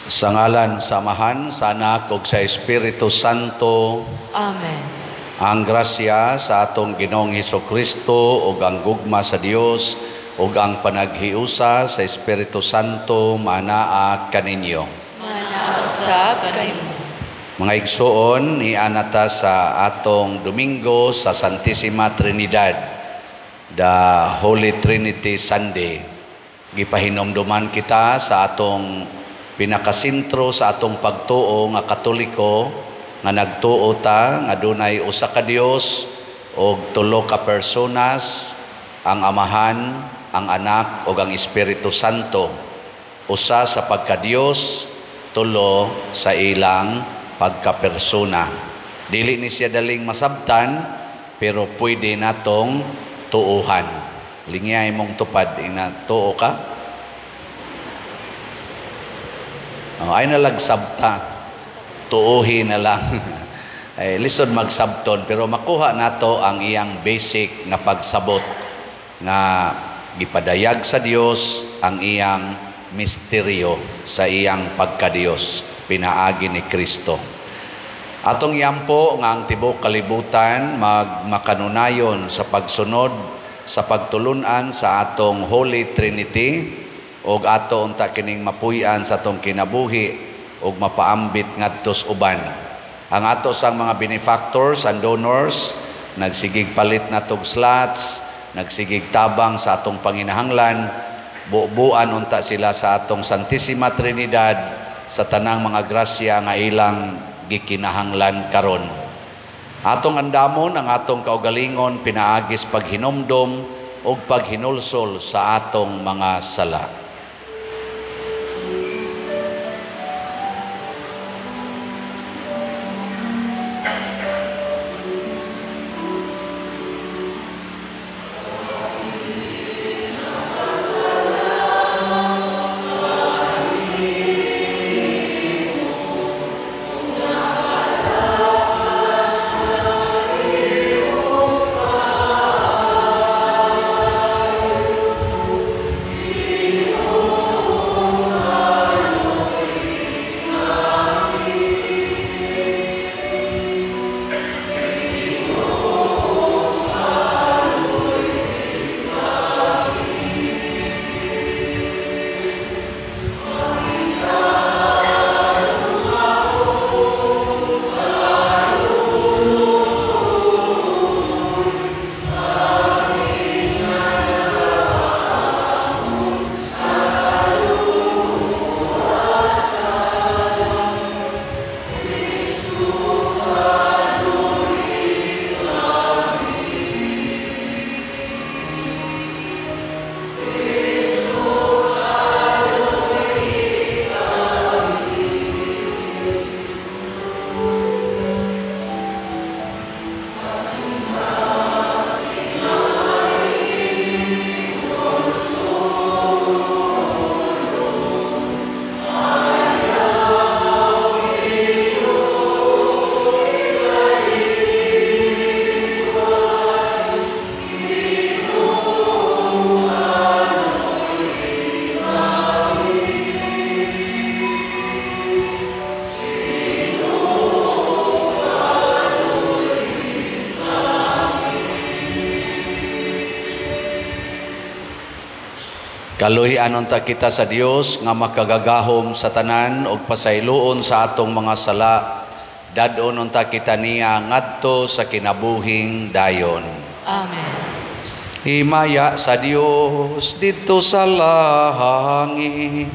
Sa ngalan sa Amahan, sa Anak ug sa Espiritu Santo. Amen. Ang grasya sa atong Ginoong Hesukristo ug ang gugma sa Dios ug ang panaghiusa sa Espiritu Santo manaa kaninyo. Manaa usab kanimo. Mga igsoon, nianata sa atong Domingo sa Santissima Trinidad, the Holy Trinity Sunday. Gipahinomduman kita sa atong pinakasentro sa atong pagtuo nga Katoliko, nga nagtuo ta nga dunay usa ka Dios og tulo ka personas, ang Amahan, ang Anak ug ang Espiritu Santo. Usa sa pagka-Dios, tulo sa ilang pagkapersona. Dili ni siya daling masabtan, pero pwede natong tuuhan. Lingyay mong tupad, ina tuo ka? Oh, ay nalagsabta, tuuhi na lang. Ay, lisod magsabton, pero makuha nato ang iyang basic nga pagsabot nga gipadayag sa Dios ang iyang misteryo sa iyang pagkadiyos pinaagi ni Kristo. Atong yampo nga ang tibuok kalibutan magmakanunayon sa pagsunod sa pagtulunan sa atong Holy Trinity og ato unta kining mapuy-an sa atong kinabuhi og mapaambit ngadto sa uban. Ang ato sang mga benefactors and donors nagsigig palit natog slots, nagsigig tabang sa atong panginahanglan, bubuan unta sila sa atong Santissima Trinidad sa tanang mga grasya nga ilang gikinahanglan karon. Atong andamon ang atong kaugalingon pinaagis paghinomdom ug paghinulsol sa atong mga sala. Kaluhian unta kita sa Dios nga makagagahom sa tanan ug pasayloon sa atong mga sala. Dad-on unta kita niya ngadto sa kinabuhing dayon. Amen. Himaya sa Dios didto sa langit.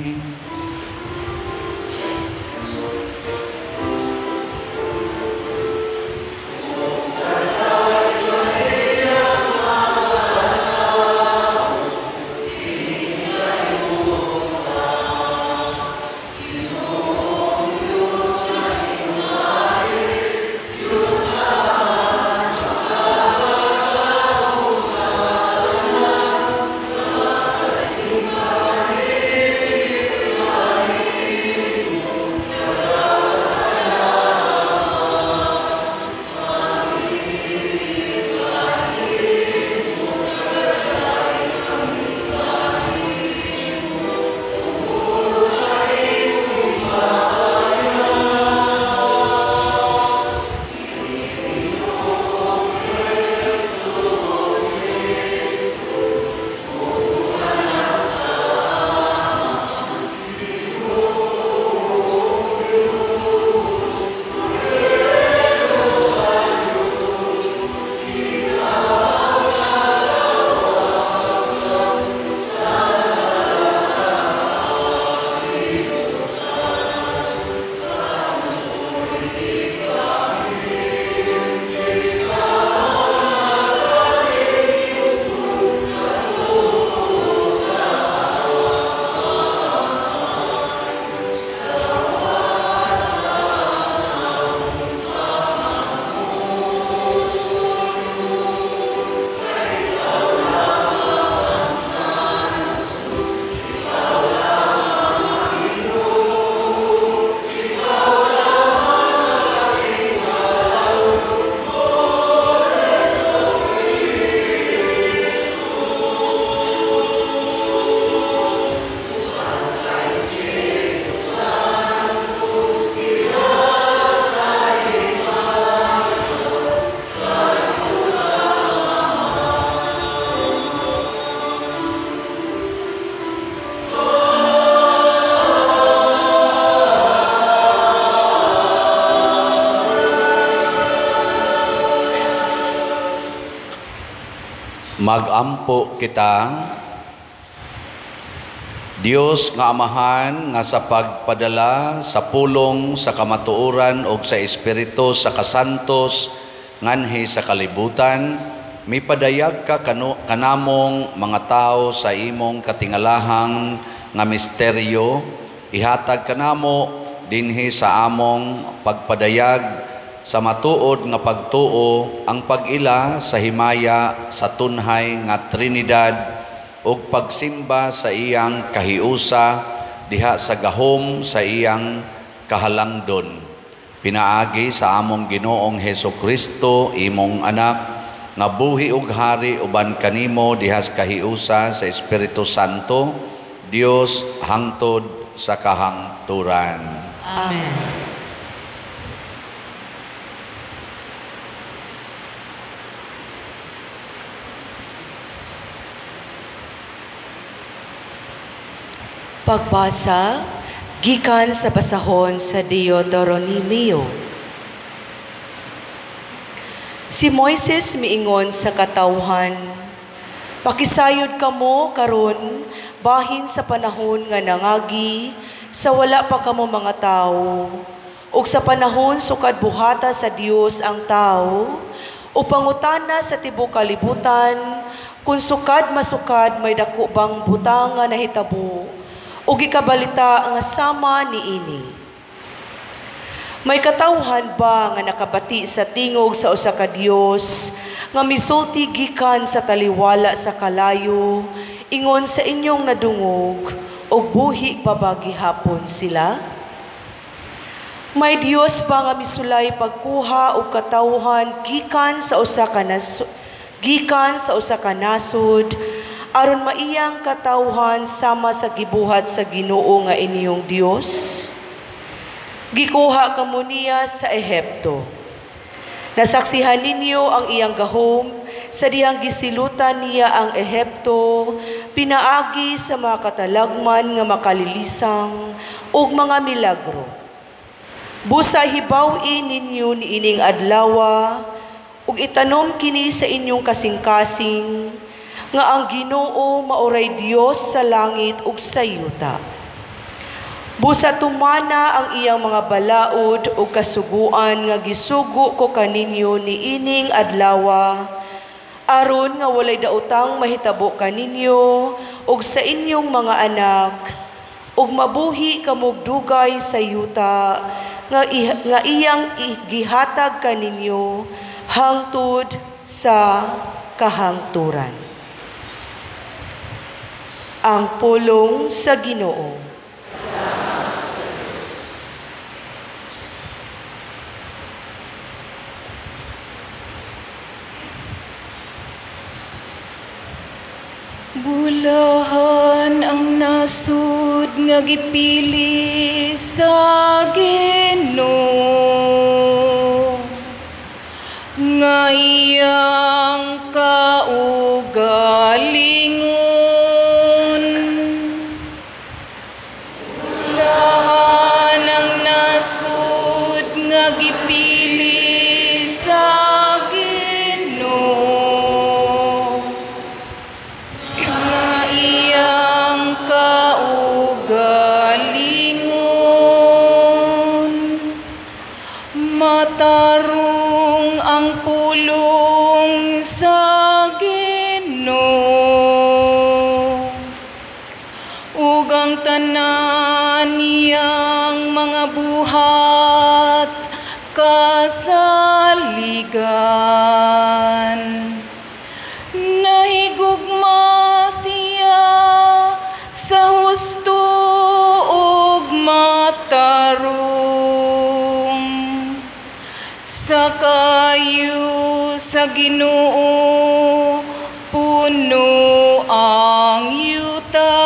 Magampo kita. Dios nga Amahan, nga sa pagpadala sa pulong sa kamatuoran og sa Espiritu sa kasantos nganhi sa kalibutan, mipadayag ka kanamong mga tao sa imong katingalahang nga misteryo. Ihatag kanamo dinhi sa among pagpadayag sa matuod nga pagtuo ang pag-ila sa himaya sa tunhay nga Trinidad ug pagsimba sa iyang kahiusa diha sa gahom sa iyang kahalangdon. Pinaagi sa among Ginoong Hesus Kristo, imong anak, nga buhi ug hari uban kanimo diha sa kahiusa sa Espiritu Santo, Dios hangtod sa kahangturan. Amen. Pagbasa gikan sa basahon sa Deuteronomio. Si Moises miingon sa katawhan, "Pakisayod kamo karon bahin sa panahon nga nangagi sa wala pa kamo mga tawo, ug sa panahon sukad buhata sa Dios ang tawo, ug pangutana sa tibuok kalibutan kung sukad masukad may dako bang butang nga nahitabo ug gikabalita nga sama niini. May katawhan ba nga nakabati sa tingog sa usa ka Dios nga misulti gikan sa taliwala sa kalayo, ingon sa inyong nadungog, ug buhi pa ba gihapon sila? May Dios ba nga misulay pagkuha og katawhan gikan sa usa ka nasod aron maiyang katawhan sama sa gibuhat sa Ginoo nga inyong Dios? Gikuha kamo niya sa Ehipto. Nasaksihan ninyo ang iyang gahom sa dihang gisilutan niya ang Ehipto, pinaagi sa mga katalagman nga makalilisang ug mga milagro. Busa hibaw-i ninyo niining adlawa ug itanom kini sa inyong kasing-kasing nga ang Ginoo maoray Dios sa langit ug sa yuta. Busa tumana ang iyang mga balaod ug kasuguan nga gisugo ko kaninyo niining adlawa, aron nga walay daotang mahitabo kaninyo ug sa inyong mga anak, ug mabuhi kamog dugay sa yuta nga iyang gihatag kaninyo hangtod sa kahangturan. Ang pulong sa Ginoo. Bulahan ang nasud nga gipili sa Ginoo, nga iyang kaugalingon. Bulahan ang nasud nga gipili sa Ginoo, nga iyang kaugalingon. Matarong ang pulong sa Ginoo, ug ang tanan niyang mga buhat kasaligan. Nahigugma siya sa husto ug matarong, sa kayo sa Ginoo puno ang yuta.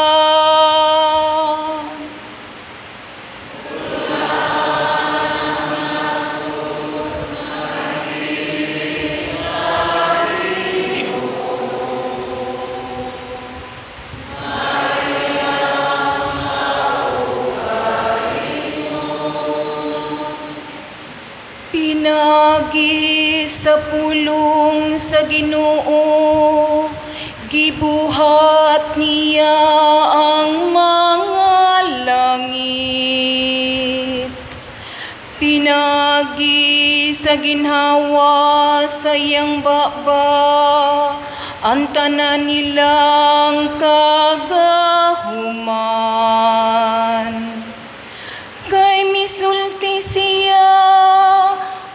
Pinagi sa pulong sa Ginoo Gibuhat niya ang mga langit, pinagi sa ginhawa sa iyang baba ang tanan nilang kagahuman. Kay misulti siya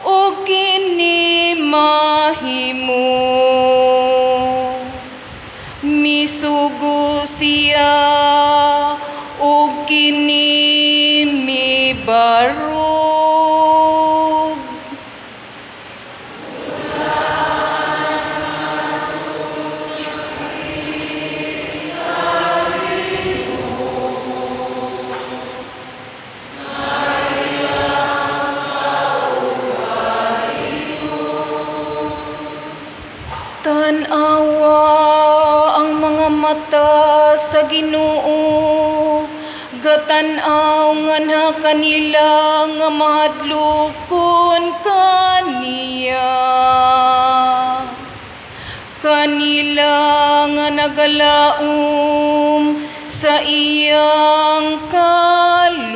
og kini mahimo, misugo siya og kini mibarog. Tan-awa ang mga mata sa Ginoo, gatan-aw nganha kanila nga mahadlokon kaniya. Kanila nga nagalaom sa iyang kaluoy,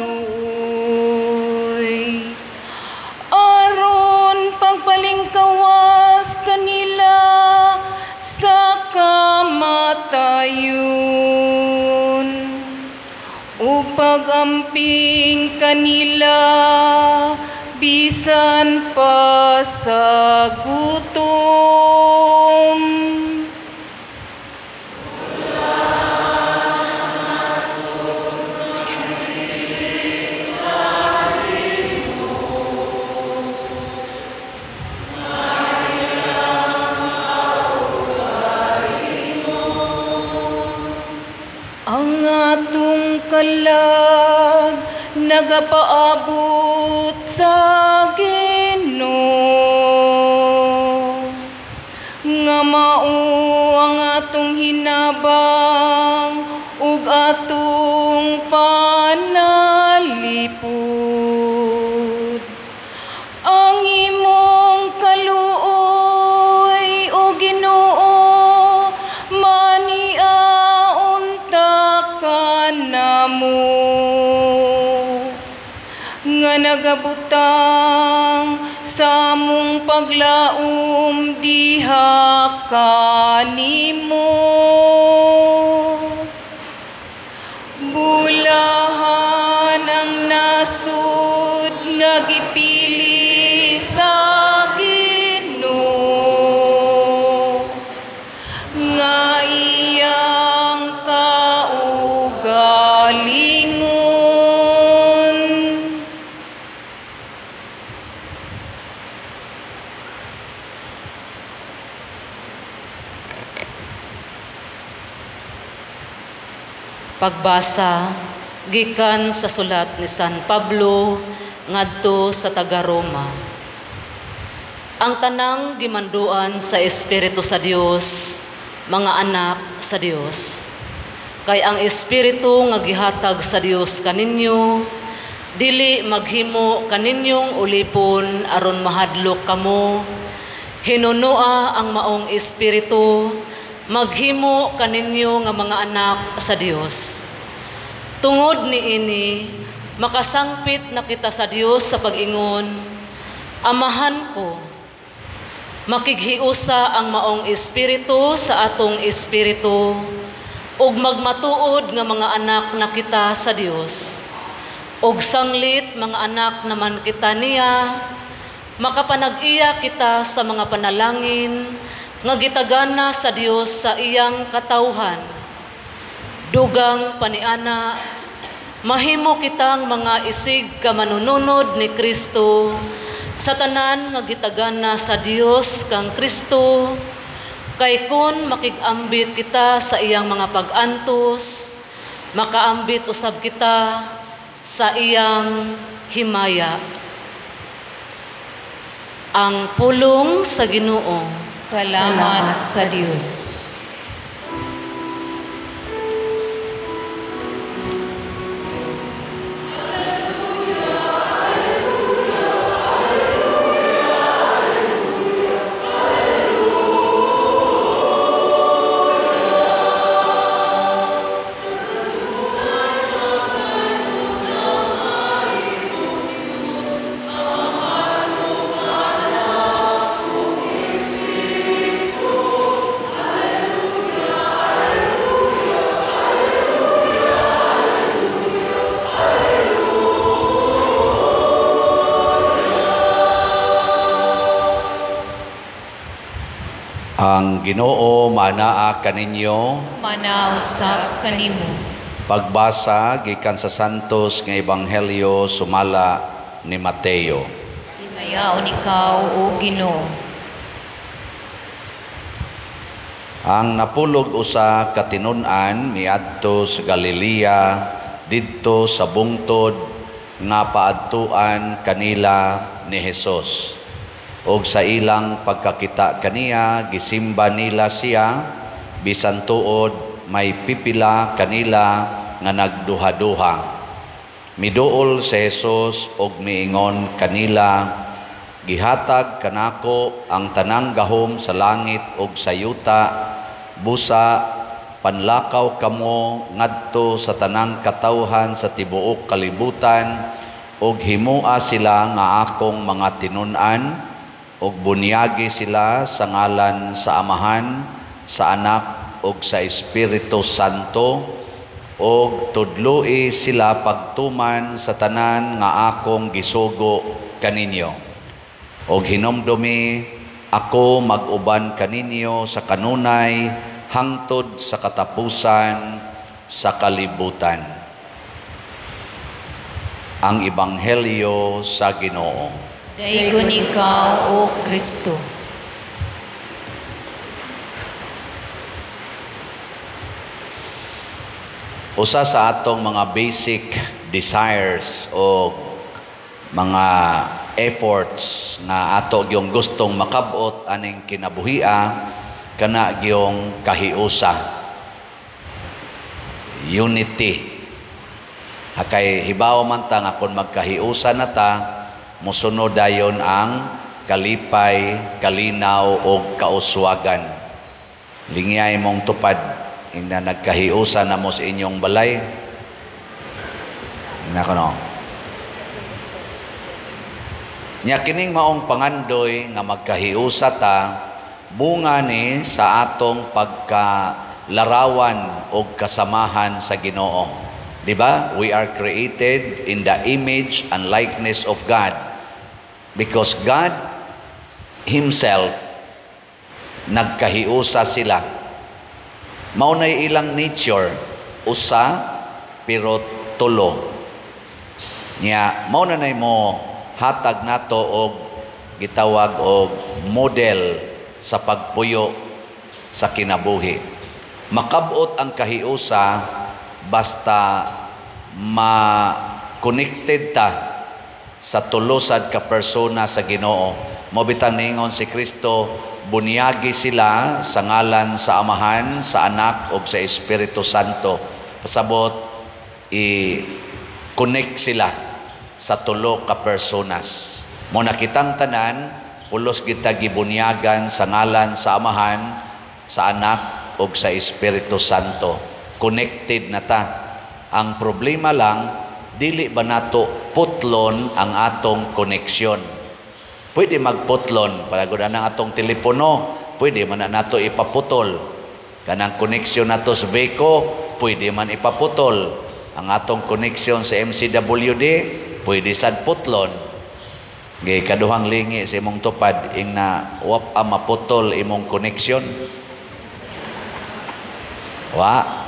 aron pagpalingkawas kanila sa kamatayon ug pag-amping kanila bisan pa sa gutom. Ang atong kalag nagapaabot sa Ginoo, nga mao ang atong hinabang ug atong panalipod. Ang imong kaluoy, o Ginoo, maniaunta kanamo, nga nagabutang sa among paglaom diha kanimo. Bulahan ang nasud nga gipili sa Ginoo, nga iyang kaugalingon. Pagbasa gikan sa sulat ni San Pablo ngadto sa taga-Roma. Ang tanang gimanduan sa Espiritu sa Dios, mga anak sa Dios. Kay ang Espiritu nga gihatag sa Dios kaninyo, dili maghimo kaninyong ulipon aron mahadlok kamo. Hinunoa ang maong Espiritu maghimo kaninyo nga mga anak sa Dios. Tungod niini, makasangpit na kita sa Dios sa pag-ingon, Amahan ko. Makighiusa ang maong espiritu sa atong espiritu, ug magmatuod nga mga anak na kita sa Dios. Ug sanglit mga anak naman kita niya, makapanag-iya kita sa mga panalangin nga gitagana sa Dios sa iyang katawhan. Dugang paniana, mahimo kitang mga isig kamanununod ni Kristo sa tanan nga gitagana sa Dios kang Kristo, kay kon makig-ambit kita sa iyang mga pag-antos, makaambit usab kita sa iyang himaya. Ang pulong sa Ginoo. Salamat sa Dios. Ang Ginoo manaa kaninyo. Manausap kanimo. Pagbasa gikan sa Santos nga Ebanghelyo sumala ni Mateo. Himayaon ikaw, o Ginoo. Ang napulog usa ka tinun-an miadto sa Galilea didto sa bungtod nga paadtuan kanila ni Hesus. Og sa ilang pagkakita kaniya, gisimba nila siya, bisan tuod may pipila kanila nga nagduha-duha. Miduol si Jesus og miingon kanila, gihatag kanako ang tanang gahom sa langit ug sa yuta, busa panlakaw kamo ngadto sa tanang katawhan sa tibuok kalibutan ug himoa sila nga akong mga tinun-an, ug bunyagi sila sa ngalan sa Amahan, sa Anak ug sa Espiritu Santo, ug tudloi sila pagtuman sa tanan nga akong gisugo kaninyo. Og hinumdumi ako mag-uban kaninyo sa kanunay hangtod sa katapusan sa kalibutan. Ang Ebanghelyo sa Ginoo. Daigon ikaw, O Kristo. Usa sa atong mga basic desires o mga efforts nga ato gyung gustong makabot aning kinabuhia kana gyung kahiusa, unity. Hakay hibaw man ta nga kon magkahiusa na ta, mosunod dayon ang kalipay, kalinaw og kauswagan. Lingyay mong tupad ingna nagkahiusa na mo sa inyong balay. Nako no. Nya kining maong pangandoy nga magkahiusa ta, bunga ni sa atong pagkalarawan og kasamahan sa Ginoo. Di ba? We are created in the image and likeness of God. Because God Himself, nagkahiusa sila. Mao nay ilang nature, usa pero tulo. Nya mao na nay mo hatag nato og gitawag og model sa pagpuyo sa kinabuhi. Makabot ang kahiusa basta ma-connected ta sa tulo sad ka persona sa Ginoo. Mao bitang niingon si Kristo, bunyagi sila sa ngalan sa Amahan, sa Anak ug sa Espiritu Santo. Pasabot i-connect sila sa tulo ka personas. Mo nakitang tanan pulos kita gibunyagan sa ngalan sa Amahan, sa Anak ug sa Espiritu Santo. Connected na ta. Ang problema lang, dili ba nato putlon ang atong koneksyon? Pwede magputlon, para gud ang atong telepono, pwede man na nato ipaputol. Kanang koneksyon nato sa Veco, pwede man ipaputol. Ang atong koneksyon sa MCWD, pwede sad putlon. Gay kaduhang lingi sa imong tupad ing na wap a maputol imong koneksyon. Wa.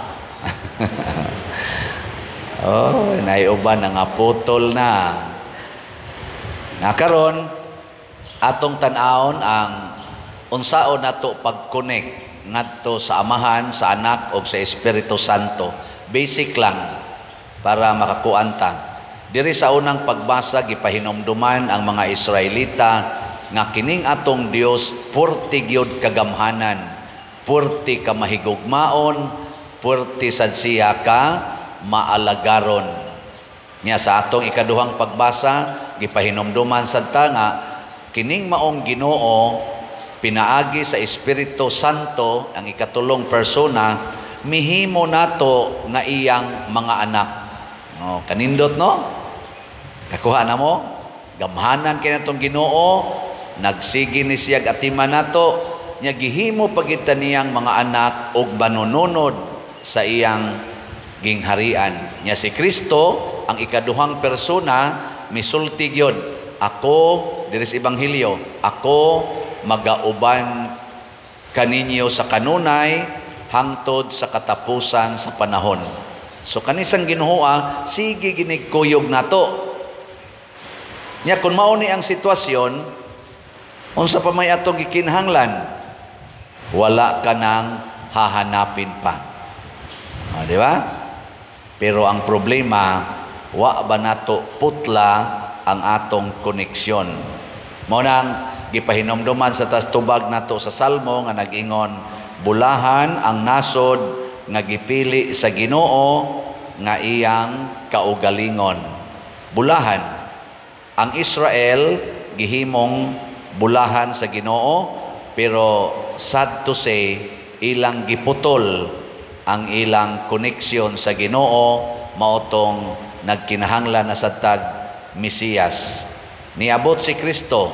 Oh, naiuban na nga putol na. Nga karon atong tan-awon ang unsaon nato pag-connect ngadto sa Amahan, sa Anak ug sa Espiritu Santo. Basic lang para makakuan ta. Diri sa unang pagbasa gipahinumduman ang mga Israelita nga kining atong Dios purti gyud kagamhanan, purti ka mahigugmaon, purti sad siya ka maalagaron. Nya sa atong ikaduhang pagbasa gipahinumduman sad ta nga kining maong Ginoo pinaagi sa Espiritu Santo, ang ikatulong persona, mihimo nato nga iyang mga anak. Oh, kanindot no? Kakuha na mo? Gamhanan kay natong Ginoo, nagsige ni siya atiman nato, nya gihimo pagita niyang mga anak og manununod sa iyang gingharian. Nya si Kristo, ang ikaduhang persona, misulti gyud, ako diri sa Ebanghelyo, ako magauban kaninyo sa kanunay hangtod sa katapusan sa panahon. So kanisang Ginoo sige ginigkuyog nato. Nya kun mao ni ang sitwasyon, unsa pa may atong gikinahanglan? Wala ka nang hahanapin pa. O, di ba? Pero ang problema, wa ba nato putla ang atong koneksyon? Mao nang gipahinomduman sa tas tubag nato sa Salmo nga nag-ingon, bulahan ang nasod nga gipili sa Ginoo nga iyang kaugalingon. Bulahan. Ang Israel gihimong bulahan sa Ginoo, pero sad to say, ilang giputol ang ilang koneksyon sa Ginoo, maotong nagkinahanglan na sa tag Mesiyas. Niabot si Kristo,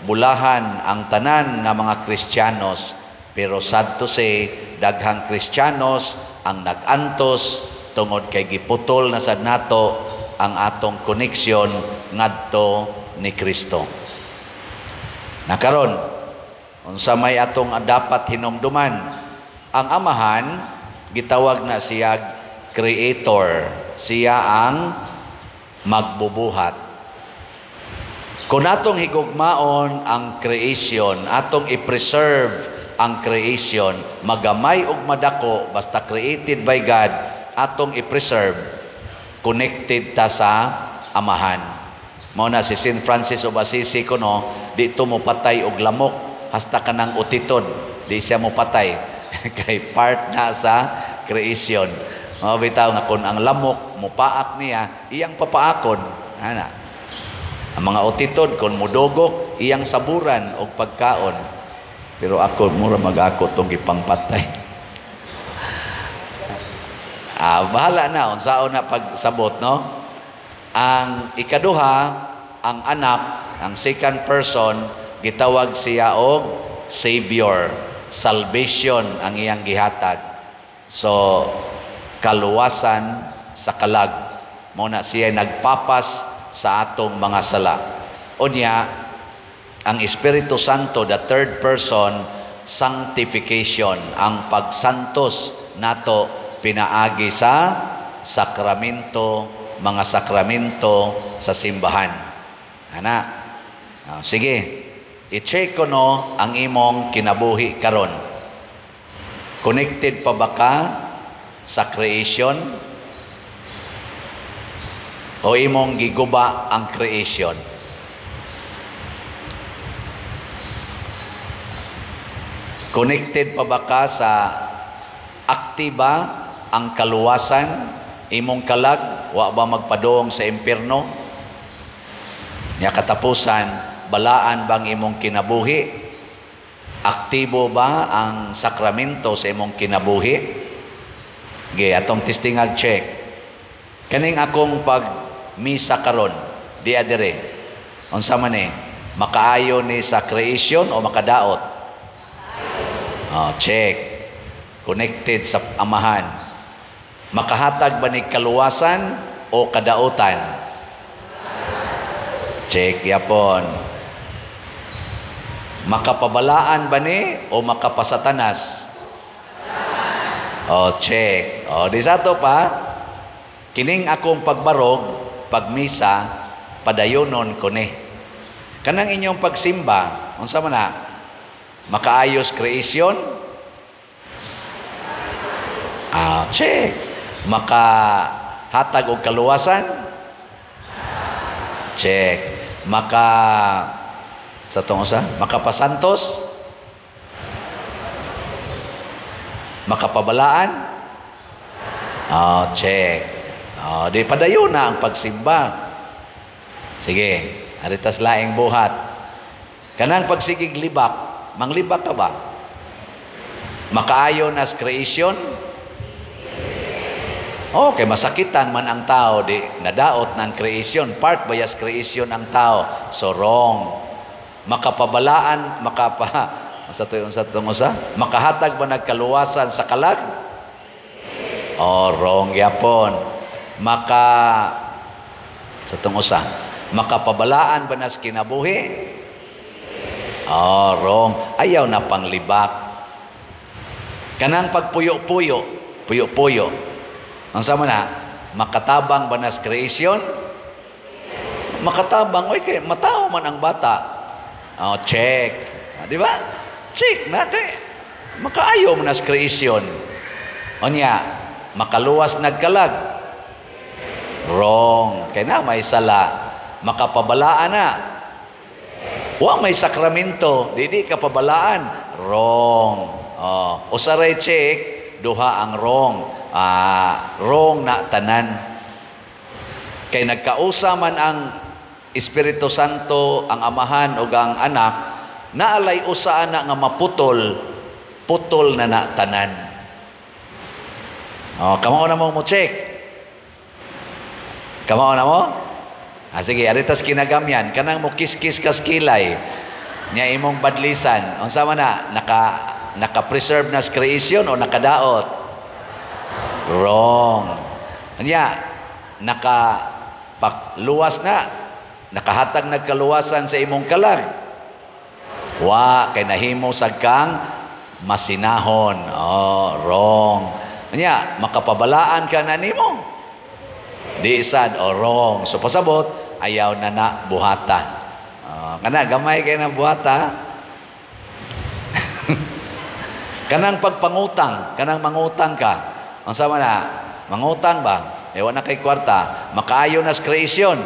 bulahan ang tanan nga mga Kristiyanos, pero sad to say, daghang Kristiyanos ang nag-antos tungod kay giputol na sad nato ang atong koneksyon ngadto ni Kristo. Nakaron, unsa may atong dapat hinumduman? Ang Amahan gitawag na siya Creator, siya ang magbubuhat. Kung atong higugmaon ang creation, atong i-preserve ang creation, magamay og madako, basta created by God, atong i-preserve, connected ta sa Amahan. Mao na si Saint Francis of Assisi kuno, dito mo patay og lamok hasta kanang utitod, di siya mo patay kay part na sa creation. Mao bitaw nga kun ang lamok mopaak niya, iyang papaakon ana. Ang mga utitod kun mudogok, iyang saburan og pagkaon. Pero ako mura mag-ako tong gipangpatay. Bahala na unsaon na pagsabot, no? Ang ikaduha, ang anak, ang second person, gitawag siya og Savior, salvation ang iyang gihatag. So kaluwasan sa kalag. Mao na siya nagpapas sa atong mga sala. Unya, ang Espiritu Santo, the third person, sanctification, ang pagsantos nato pinaagi sa sakramento, mga sakramento sa simbahan. Ana, sige, i-check ko no ang imong kinabuhi karon. Connected pa ba ka sa creation? O imong giguba ang creation? Connected pa ba ka sa aktiba ang kaluwasan? Imong kalag, wa ba magpadong sa impierno? Nya katapusan, balaan bang imong kinabuhi? Aktibo ba ang sakramento sa imong kinabuhi? Ge, atong testingag check. Kaning akong pagmisa karon, di adere. Unsa man ni? Makaayo ni sa creation o makadaot? Oh, check. Connected sa Amahan. Makahatag ba ni kaluwasan o kadautan? Check yapon. Makapabalaan ba ni o makapasatanas? Oh, check. Oh, di sa to pa, kining akong pagbarog, pagmisa, padayonon ko ni. Kanang inyong pagsimba, unsa man na? Makaayos creation? Ah, check. Makahatag og kaluwasan? Check. Maka sa tong usa, makapasantos? Makapabalaan? Oh, check. Oh, di padayon na ang pagsimba. Sige, aritas laing buhat. Kanang pagsigig libak, manglibak ka ba? Makaayon as creation? Okay, masakitan man ang tao, di nadaot ng creation. Part bayas creation ang tao. So wrong. Makapabalaan, makahatag ba nagkaluwasan sa kalag? Oh, wrong yapon. Makapabalaan ba nas kinabuhi? Oh, wrong. Ayaw na panglibak. Kanang pagpuyo-puyo, puyo-puyo. Unsa man na? Makatabang ba nas creation? Makatabang, oy, kay matao man ang bata. Oh, check. Ah, di ba? Check na kay makaayo man nas creation. Unya, makaluwas nagkalag. Wrong. Kay na may sala. Makapabalaan na. Wa may sakramento, di ka pabalaan. Wrong. Oh, usaray check, duha ang wrong. Ah, wrong na tanan. Kay nagkausa man ang Espiritu Santo, ang Amahan ug ang Anak, naalay usa na nga maputol, putol na na tanan. Oh, kamao na mo mo check. Kamao na mo? Ah, sige, aritas kinagamyan, kanang mo kiskis kas kilay, nya imong badlisan. Unsa man na naka-preserve na sa creation o nakadaot? Wrong. Nya naka luwas na, nakahatag nagkaluwasan sa imong kalag. Wa kay nahimo sad kang masinahon. Oh, wrong. Nya makapabalaan ka na nimo. Di sad o wrong. So pasabot ayaw na na buhata. Kana gamay kay na buhata. Kanang pagpangutang, kanang mangutang ka. Unsa man na? Mangutang ba? Ewan na kay kwarta, makaayo na sa creation.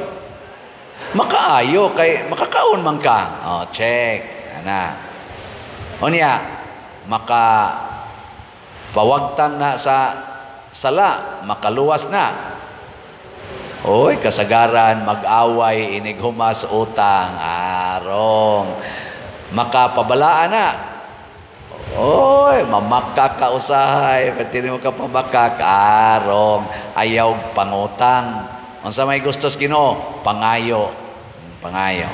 Makaayo kay makakaon man ka. Oh, check. Ana. Unya, maka pawagtang na sa sala, makaluwas na. Oy, kasagaran mag-away inig humas utang. Ah, wrong. Makapabalaan na. Oy, mamakak ka usahay, pati mo ka pamakak. Ah, wrong. Ayaw pangutang. Unsa may gustos Ginoo? Pangayo. Pangayo.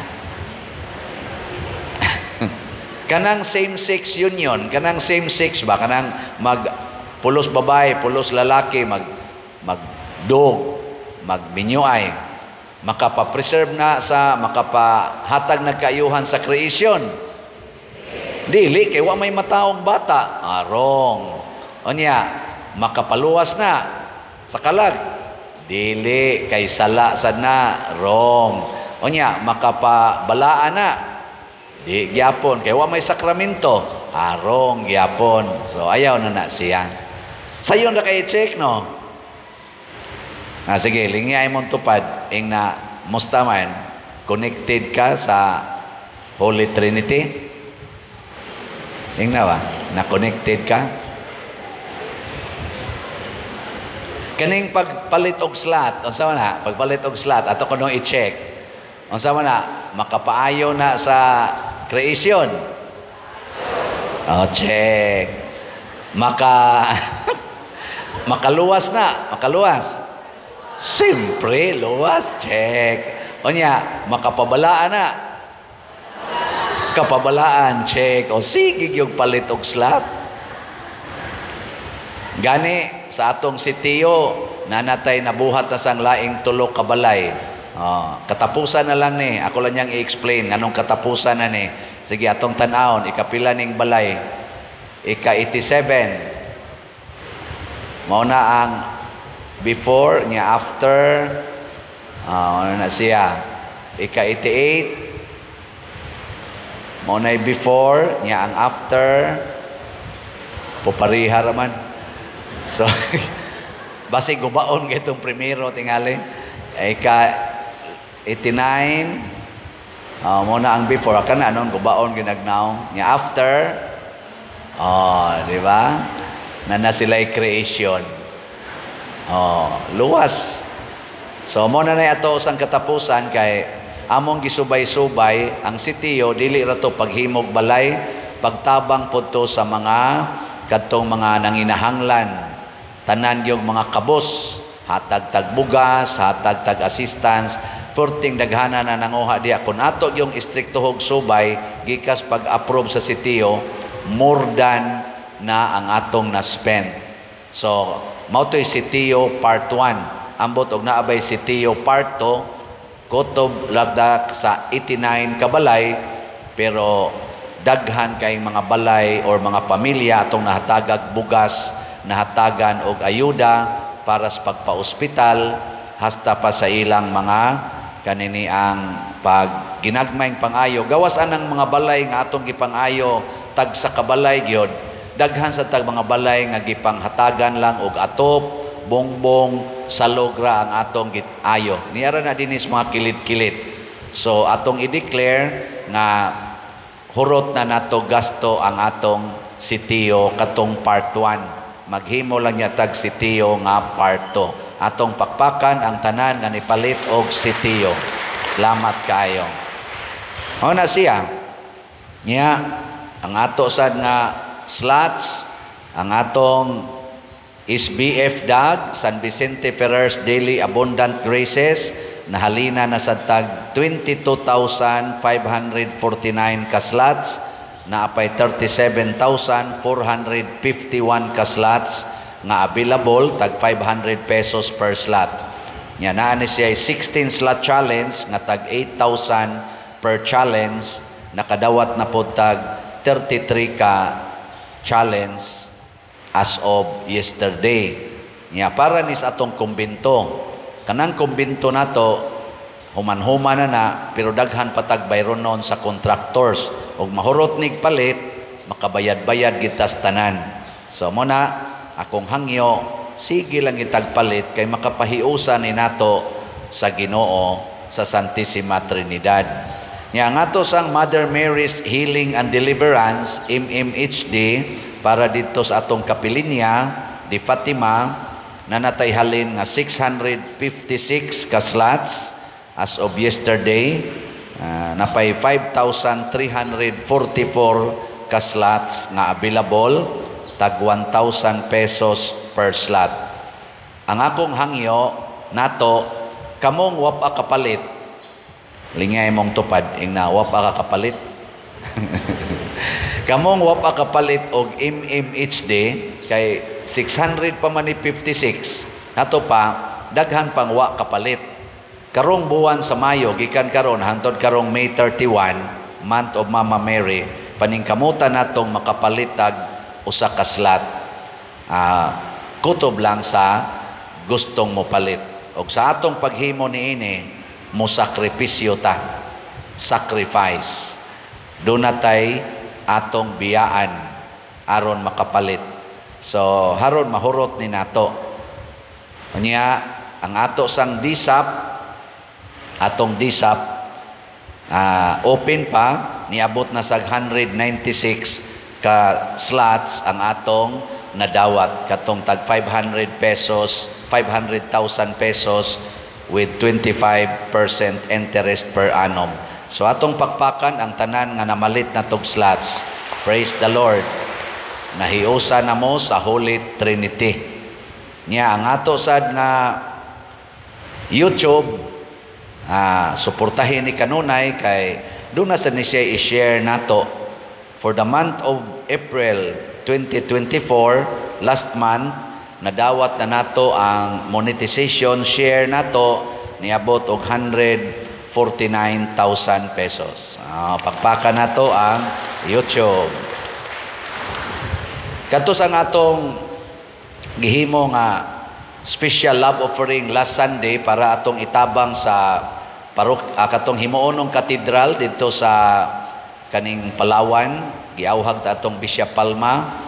Kanang same-sex union, kanang same-sex ba? Kanang mag pulos babae, pulos lalaki, magdog, magminyuay. Makapa-preserve na sa, makapahatag nagkaayuhan sa creation. Dili, kay wa may mataong bata. Ah, wrong. Unya, makapaluwas na sa kalag. Dili, kay sala sad na. Wrong. Unya, makapabalaan na. Di gyapon, kay wa may sakramento. Ah, wrong gyapon. So, ayaw na na siya. Sayon ra kay check, no? Ah, sige, lingay mong tupad, ing na, musta man, connected ka sa Holy Trinity? Ing na ba? Na-connected ka? Kaning pagpalit og slot, unsa man na? Pagpalit og slot, ato kuno i-check. Unsa man na? Makapaayo na sa creation. Oh, check. Makaluwas na, makaluwas. Siyempre, luwas, check. Unya, makapabalaan na. Kapabalaan, check. O sige, yung palit og slot. Gani, sa atong sitiyo, nanatay nabuhat na sang laing tulo kabalay. Oh, katapusan na lang ni. Ako lang niyang i-explain anong katapusan na ni. Sige, atong tan-awon, ikapila ning balay. Ika-87. Mao na ang before, niya after. Ano na siya. Ika-88. Mao na before, niya ang after. Pupariha raman. So, basi gubaon kitong primero tingali. Ika-89. Mao na ang before. Kana anon gubaon ginagnaong. Niya after. Oh, di ba? Na na sila'y creation. Oh, luwas. So, mo na na ato sang katapusan kay among gisubay-subay ang sitiyo dili ra to paghimog balay, pagtabang pud to sa mga kadtong mga nanginahanglan, tanan yung mga kabos, hatag tag bugas, hatag tag assistance, perting daghana na nanguha diya. Kun ato yung istrikto hog subay gikas pag-approve sa sitiyo, more than na ang atong na-spend. So, mao to'y sitiyo part 1. Ambot og naabay sitiyo part 2, kutob lagdak sa 89 kabalay, pero Daghan kay mga balay or mga pamilya atong nahatagag bugas, nahatagan og ayuda para sa pagpa-ospital hasta pa sa ilang mga kanini ang pag ginagmayng pangayo. Gawas anang mga balay nga atong gipangayo, tag sa kabalay gyud, daghan sa tag mga balay nga gipanghatagan lang og atop, bongbong, salogra ang atong ayo. Niara na dinis mga kilid-kilid. So atong i-declare nga hurot na nato gasto ang atong sitio katong part 1. Maghimo lang niya tag sitio nga part 2. Atong pakpakan ang tanan nga nipalit og sitio. Salamat kaayo. Mao na siya. Nya ang ato sad nga slots, ang atong SBF DAG, San Vicente Ferrer's Daily Abundant Graces, nahalina na sa tag 22,549 ka slots, naapay 37,451 ka slots nga available, tag 500 pesos per slot. Nya naa ni siya 16 slot challenge nga tag 8,000 per challenge, nakadawat na pod tag 33 ka challenge as of yesterday. Nya para ni sa atong kumbinto. Kanang kumbinto nato human-human na na pero daghan patag bayron noon sa contractors ug mahurot nig palit, makabayad-bayad gitas tanan. So mo na akong hangyo, sige lang itagpalit kay makapahiusa ni nato sa Ginoo sa Santissima Trinidad. Nya ang ato sang Mother Mary's Healing and Deliverance, MMHD, para dito sa atong kapilinya di Fatima, na natay halin nga 656 ka slots as of yesterday, napay 5,344 ka slots nga available, tag 1,000 pesos per slot. Ang akong hangyo nato, kamong wapa kapalit, lingay mong tupad ingna wapa ka kapalit. Kamong wapa kapalit og MMHD kay 600 pa man ni 56 nato pa daghan pang wa kapalit. Karong buwan sa Mayo, gikan karon hangtod karong May 31, month of Mama Mary, paningkamutan natong makapalit tag usa ka slot. Kutob lang sa gustong mopalit. Og sa atong paghimo niini, mo sakripisyo ta. Sacrifice. Doon natay atong biyaan aron makapalit. So haron mahurot ni nato. Unya ang ato sang DSAP, atong DSAP open pa, niabot na sa 196 ka slots ang atong nadawat katong tag 500 pesos, 500,000 pesos with 25% interest per annum. So atong pakpakan ang tanan nga namalit na tog slots. Praise the Lord. Nahiusa na mo sa Holy Trinity. Nya ang ato sad nga YouTube, suportahin ni kanunay kay doon na sa ni siya i-share nato for the month of April 2024, last month, nadawat na nato ang monetization share nato, niabot og 149,000 pesos. Pakpakan nato ang YouTube. Kadto sa atong gihimo nga special love offering last Sunday para atong itabang sa parok, katong himuonong katedral didto sa kaning Palawan, giawhag ta atong Bishop Palma,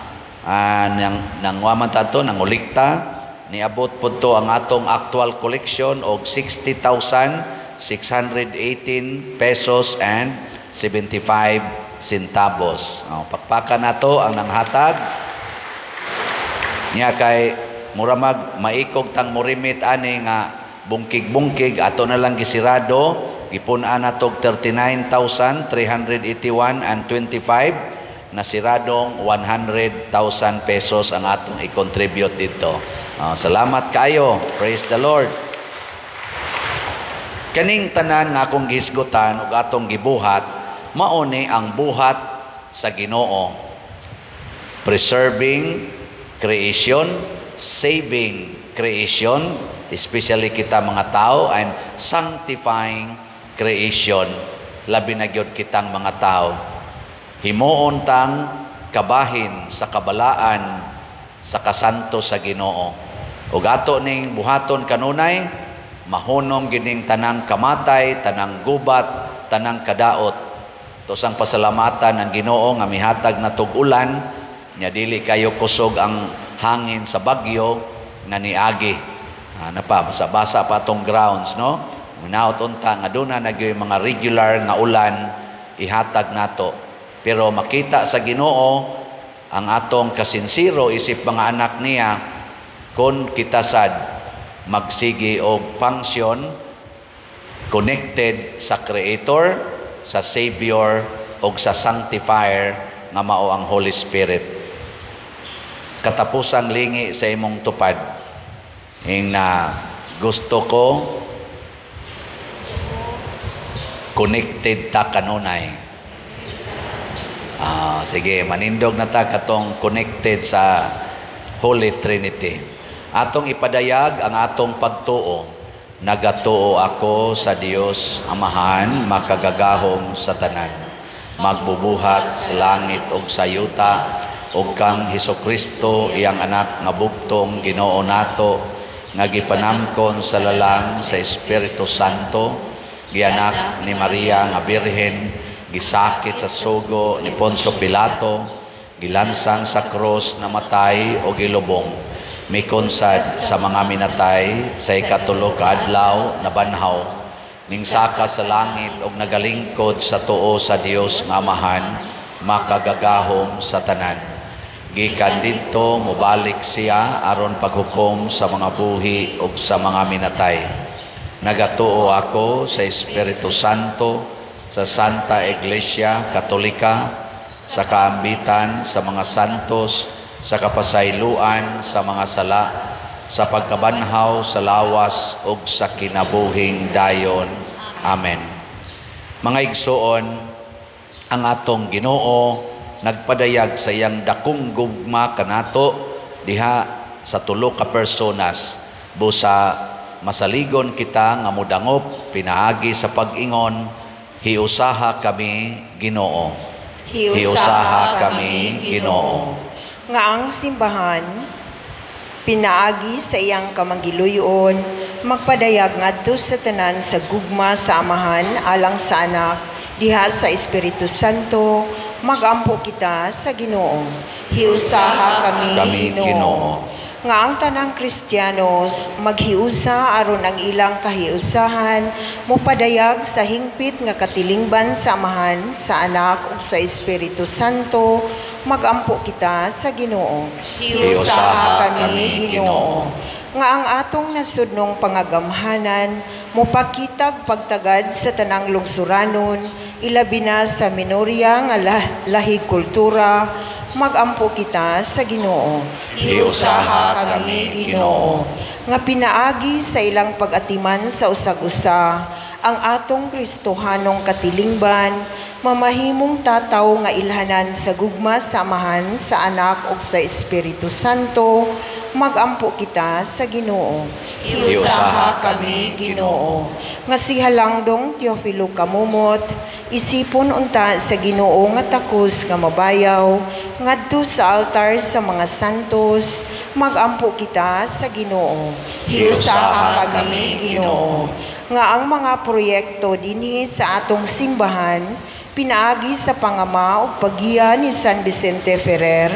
nang nangwaman ta ato nangulikta, niabot pud to ang atong actual collection og 60,618 pesos and 75 centavos. Oh, pakpakan nato ang nanghatag niya kay mura mag maikog tang morimit ani nga bungkig-bungkig, ato na lang gisirado, gipun-an natog 39,381 and 25, nasiradong 100,000 pesos ang atong i-contribute dito. Salamat kayo. Praise the Lord. Kaning tanan nga akong gihisgutan ug atong gibuhat, mao ni ang buhat sa Ginoo. Preserving creation, saving creation, especially kita mga tao, and sanctifying creation, labi na gyud kitang mga tao. Himuon tang kabahin sa kabalaan sa kasanto sa Ginoo. Ug ato ning buhaton kanunay, mahunom gining tanang kamatay, tanang gubat, tanang kadaot. Tosang pasalamatan ang Ginoo nga mihatag na tug-ulan, nya dili kayo kusog ang hangin sa bagyo nga niagi. Napa basa-basa pa atong grounds, no? Minaot unta nga duna na gyud mga regular nga ulan ihatag nato. Pero makita sa Ginoo ang atong kasinsiro isip mga anak niya kon kita sad magsigi og function connected sa Creator, sa Savior og sa Sanctifier nga mao ang Holy Spirit. Katapusang lingi sa imong tupad, ing na gusto ko connected ta kanunay. Sige, manindog na ta katong connected sa Holy Trinity. Atong ipadayag ang atong pagtuo. Nagatuo ako sa Dios Amahan, makagagahom sa tanan, magbubuhat sa langit ug sa yuta, ug kang Hesukristo iyang anak nga bugtong Ginoo nato, nga gipanamkon sa lalang sa Espiritu Santo, gianak ni Maria nga Birhen, gisakit sa sugo ni Poncio Pilato, gilansang sa krus, namatay o gilubong, mikonsad sa mga minatay, sa ikatulo ka adlaw nabanhaw, mingsaka sa langit og nagalingkod sa tuo sa Dios nga Amahan, makagagahom sa tanan. Gikan didto mobalik siya aron paghukom sa mga buhi ug sa mga minatay. Nagatuo ako sa Espiritu Santo, sa Santa Iglesia Katolika, sa kaambitan sa mga santos, sa kapasayloan sa mga sala, sa pagkabanhaw sa lawas ug sa kinabuhing dayon. Amen. Mga igsoon, ang atong Ginoo nagpadayag sa iyang dakong gugma kanato diha sa tulo ka personas, busa masaligon kita nga modangop pinaagi sa pag-ingon, hiusaha kami Ginoo. Hiusaha kami Ginoo. Nga ang simbahan pinaagi sa iyang kamanggiluyon magpadayag ngadto sa tanan sa gugma sa Amahan alang sa Anak diha sa Espiritu Santo, magampo kita sa Ginoo. Hiusaha kami Ginoo. Nga ang tanang Kristiyanos maghiusa aron ang ilang kahiusahan mopadayag sa hingpit nga katilingban sa Amahan, sa Anak ug sa Espiritu Santo, magampo kita sa Ginoo. Hiusaha kami Ginoo. Nga ang atong nasudnong pangagamhanan mopakitag pagtagad sa tanang lungsuranon, ilabi na sa minorya nga lahig kultura, magampo kita sa Ginoo. Hiusaha kami Ginoo. Nga pinaagi sa ilang pag-atiman sa usag-usa ang atong Kristohanong katilingban, mamahimong tataw nga ilhanan sa gugma sa Amahan, sa Anak ug sa Espiritu Santo, magampo kita sa Ginoo. Hiusaha kami Ginoo. Nga si Halangdong Teofilo Camomot, isipon unta sa Ginoo nga takos nga mabayaw ngadto sa altar sa mga santos, magampo kita sa Ginoo. Hiusaha kami Ginoo. Nga ang mga proyekto dinhi sa atong simbahan pinaagi sa pangama ug paggiya ni San Vicente Ferrer,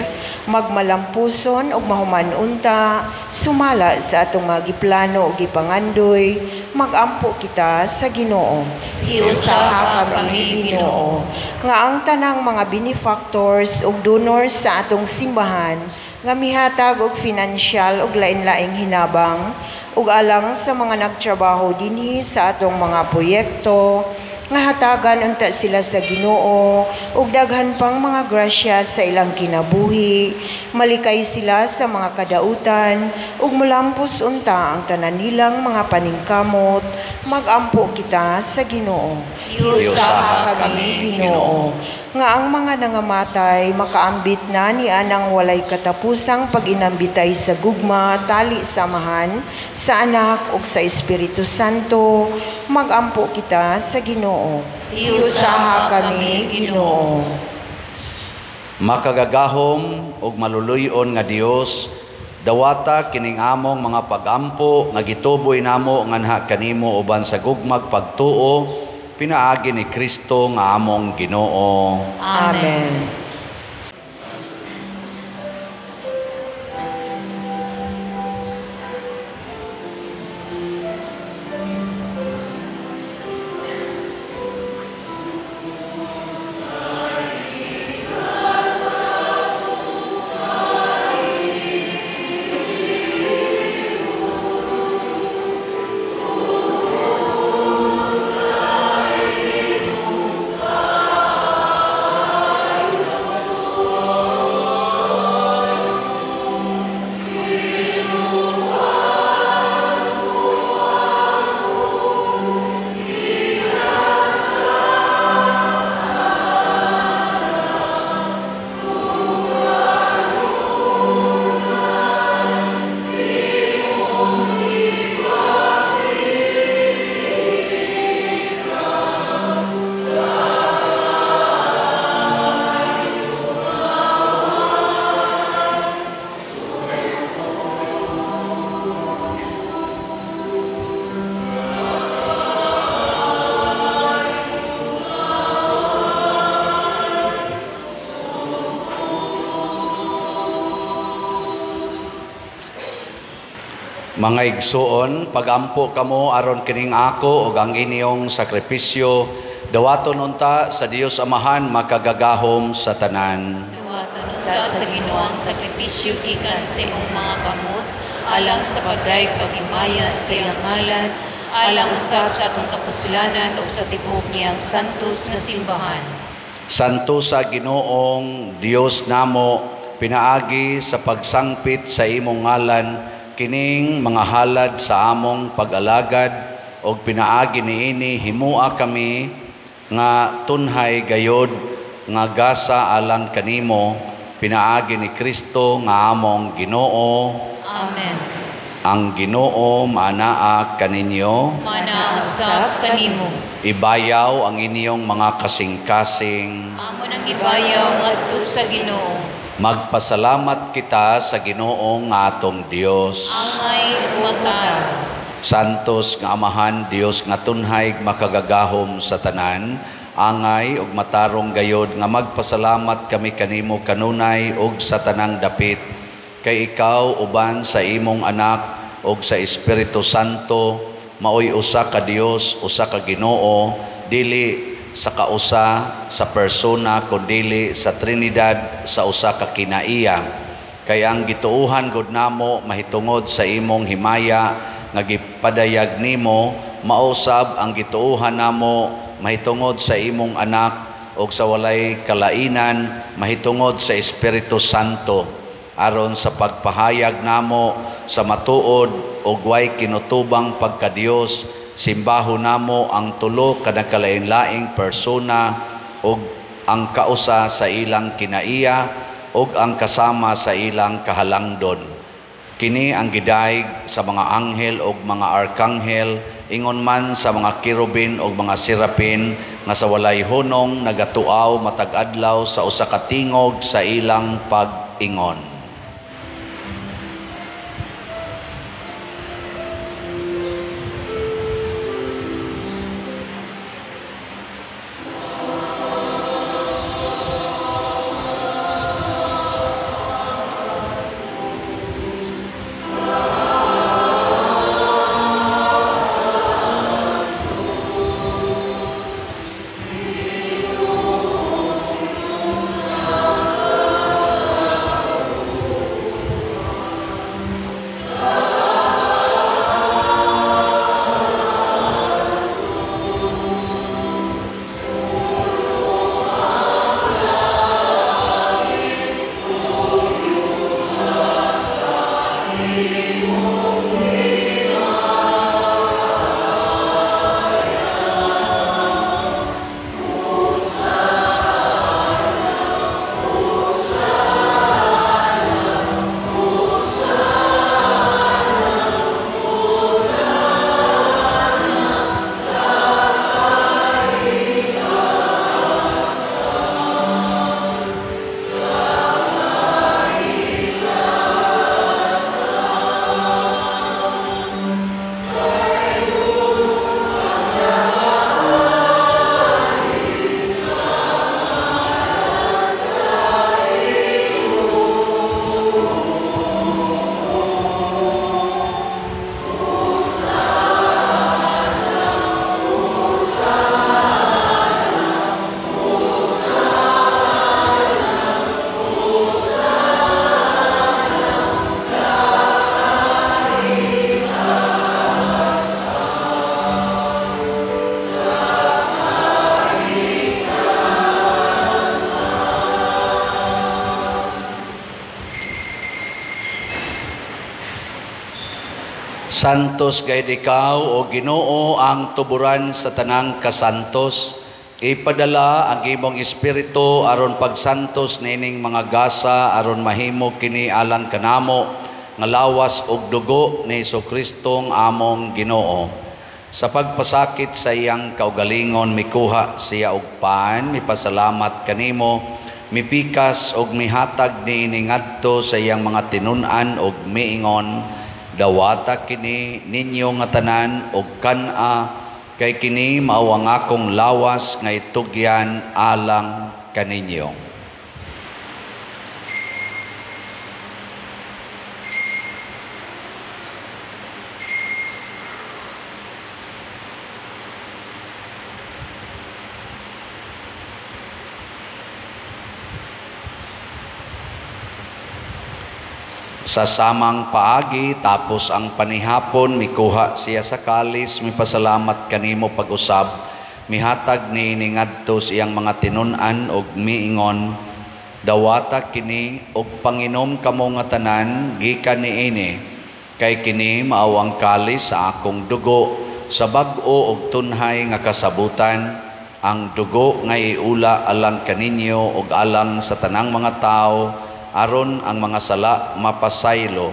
magmalampuson ug mahuman-unta, sumala sa atong mga giplano ug gipangandoy, magampo kita sa Ginoo. Hiusaha kami Ginoo. Nga ang tanang mga benefactors ug donors sa atong simbahan nga mihatag og financial ug lain-laing hinabang ug alang sa mga nagtrabaho dinhi sa atong mga proyekto, nga hatagan unta sila sa Ginoo ug daghan pang mga grasya sa ilang kinabuhi, malikay sila sa mga kadautan ug molampos unta ang tanan nilang mga paningkamot, magampo kita sa Ginoo. Hiusaha kami Ginoo. Nga ang mga nangamatay makaambit na ni anang walay katapusang paginambitay sa gugma tali sa Amahan, sa Anak ug sa Espiritu Santo, magampo kita sa Ginoo. Hiusaha kami Ginoo. Makagagahom ug maluluy-on nga Dios, dawata kining among mga pagampo nga gituboy namo nganha kanimo uban sa gugmag pagtuo pinaagi ni Kristo nga among Ginoo. Amen. Mga igsuon, pagampo kamo aron kining ako ug ang inyong sakripisyo, dawaton unta sa Dios Amahan makagagahom sa tanan. Dawaton unta sa Ginoo ang sakripisyo gikan sa imong mga kamot, alang sa pagdayeg paghimaya sa iyang ngalan, alang usab sa atong kapuslanan ug sa tibuok niyang santos nga simbahan. Santo sa Ginoong Dios namo, pinaagi sa pagsangpit sa imong ngalan, kining mga halad sa among pag-alagad og pinaagi niini himua kami nga tunhay gayod nga gasa alang kanimo, pinaagi ni Kristo nga among Ginoo. Amen. Ang Ginoo maanaa kaninyo, maanaa usab kanimo. Ibayaw ang inyong mga kasing-kasing. Amo nang gibayaw ngadto sa Ginoo. Magpasalamat kita sa Ginoo nga atong Dios. Angay matarong. Santos nga Amahan, Dios nga tunhay makagagahom sa tanan, angay ug matarong gayod nga magpasalamat kami kanimo kanunay ug sa tanang dapit. Kay ikaw uban sa imong anak ug sa Espiritu Santo, maoy usa ka Dios, usa ka Ginoo, dili sa kausa sa persona kundili sa Trinidad sa usa ka kinaiya. Kay ang gituohan gud namo mahitungod sa imong himaya nga gipadayag nimo, mausab ang gituohan namo mahitungod sa imong anak ug sa walay kalainan mahitungod sa Espiritu Santo, aron sa pagpahayag namo sa matuod ug way kinutubang pagkadios. Simbaho namo ang tulo ka nagkalain-laing persona ug ang kausa sa ilang kinaiya ug ang kasama sa ilang kahalangdon. Kini ang gidayeg sa mga anghel ug mga arkanghel, ingon man sa mga kerubin ug mga serapin nga sa walay hunong nagatuaw matag adlaw sa usa ka tingog sa ilang pag-ingon. Santos gayud ikaw, o Ginoo, ang tuburan sa tanang kasantos. Ipadala ang imong espiritu aron pagsantos niining mga gasa aron mahimo kini alang kanamo nga lawas ug dugo ni Hesus-Kristong among Ginoo. Sa pagpasakit sa iyang kaugalingon mikuha siya og pan, mipasalamat kanimo, mipikas og mihatag niini ngadto sa iyang mga tinun-an og miingon, dawata kini ninyo nga tanan og kan-a, kay kini mao ang akong lawas nga itugyan alang kaninyo. Sa samang paagi, tapos ang panihapon, mikuha siya sa kalis, mipasalamat kanimo pag-usab, mihatag niini ngadto sa iyang mga tinun-an og miingon, dawata kini og panginom kamo nga tanan gikan niini, kay kini mao ang kalis sa akong dugo, sa bag-o og tunhay nga kasabutan, ang dugo nga iula alang kaninyo og alang sa tanang mga tawo, aron ang mga sala mapasaylo,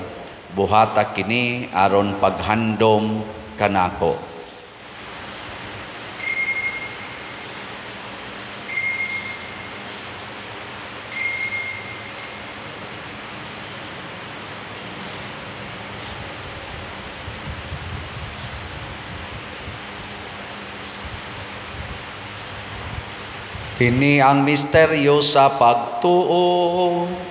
buhata kini aron paghandom kanako. Kini ang misteryo sa pagtuo.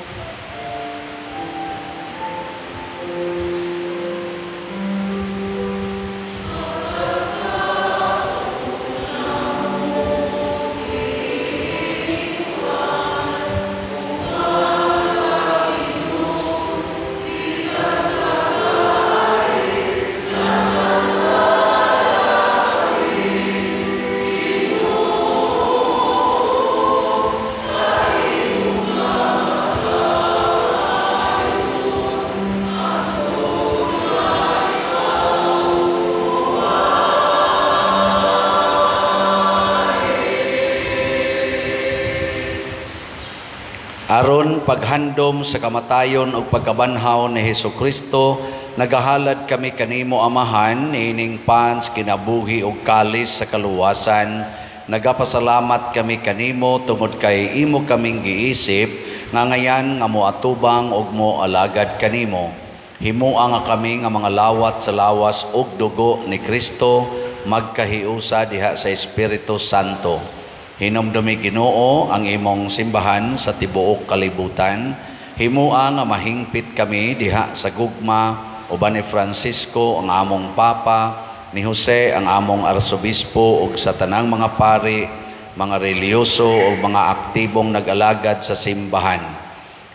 Aron paghandom sa kamatayon ug pagkabanhaw ni Hesukristo, nagahalad kami kanimo Amahan niining pans kinabuhi ug kalis sa kaluwasan. Nagapasalamat kami kanimo tungod kay imo kaming giisip nga ngayan nga moatubang ug moalagad kanimo. Himoa nga kami nga mga lawat sa lawas ug dugo ni Kristo magkahiusa diha sa Espiritu Santo. Hinumdumi Ginoo ang imong simbahan sa tibuok kalibutan. Himoa nga mahingpit kami diha sa gugma uban ni Francisco ang among Papa, ni Jose ang among Arsobispo ug sa tanang mga pari, mga relihiyoso ug mga aktibong nag-alagad sa simbahan.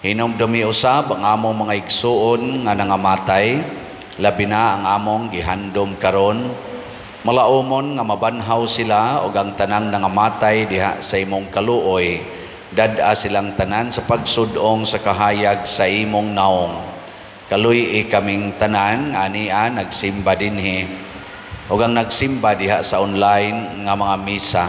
Hinumdumi usab ang among mga igsuon nga nangamatay, labi na ang among gihandom karon. Malaumon nga mabanhaw sila og ang tanang nangamatay diha sa imong kaluoy. Dad-a silang tanan sa pagsudong sa kahayag sa imong naong. Kaluy-i kaming tanan ania nagsimba dinhi og ang nagsimba diha sa online nga mga misa.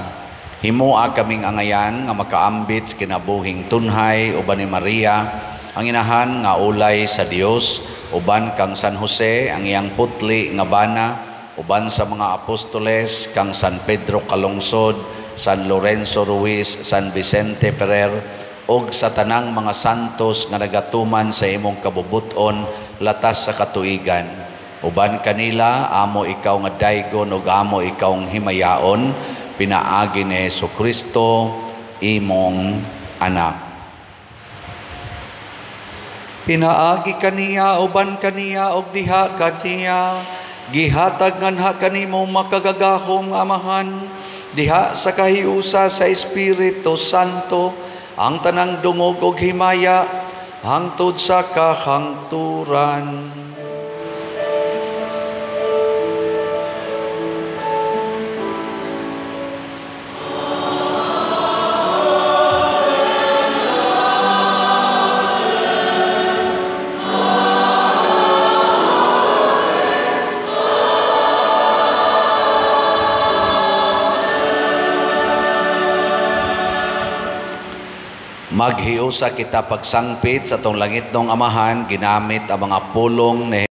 Himoa kaming angayan nga makaambit sa kinabuhing tunhay uban ni Maria ang inahan nga ulay sa Dios, uban kang San Jose ang iyang putli nga bana, uban sa mga apostoles kang San Pedro Calungsod, San Lorenzo Ruiz, San Vicente Ferrer, og sa tanang mga santos nga nagatuman sa imong kabubuton latas sa katuigan. Uban kanila amo ikaw nga daygon ug amo ikaw nga himayaon, pinaagi ni Hesukristo imong anak. Pinaagi kaniya, uban kaniya og diha kaniya, gihatag nganha kanimo makagagahom Amahan diha sa kahiusa sa Espiritu Santo ang tanang dungog og himaya hangtod sa kahangturan. Maghiusa kita pagsangpit sa atong langitnong Amahan, ginamit ang mga pulong ni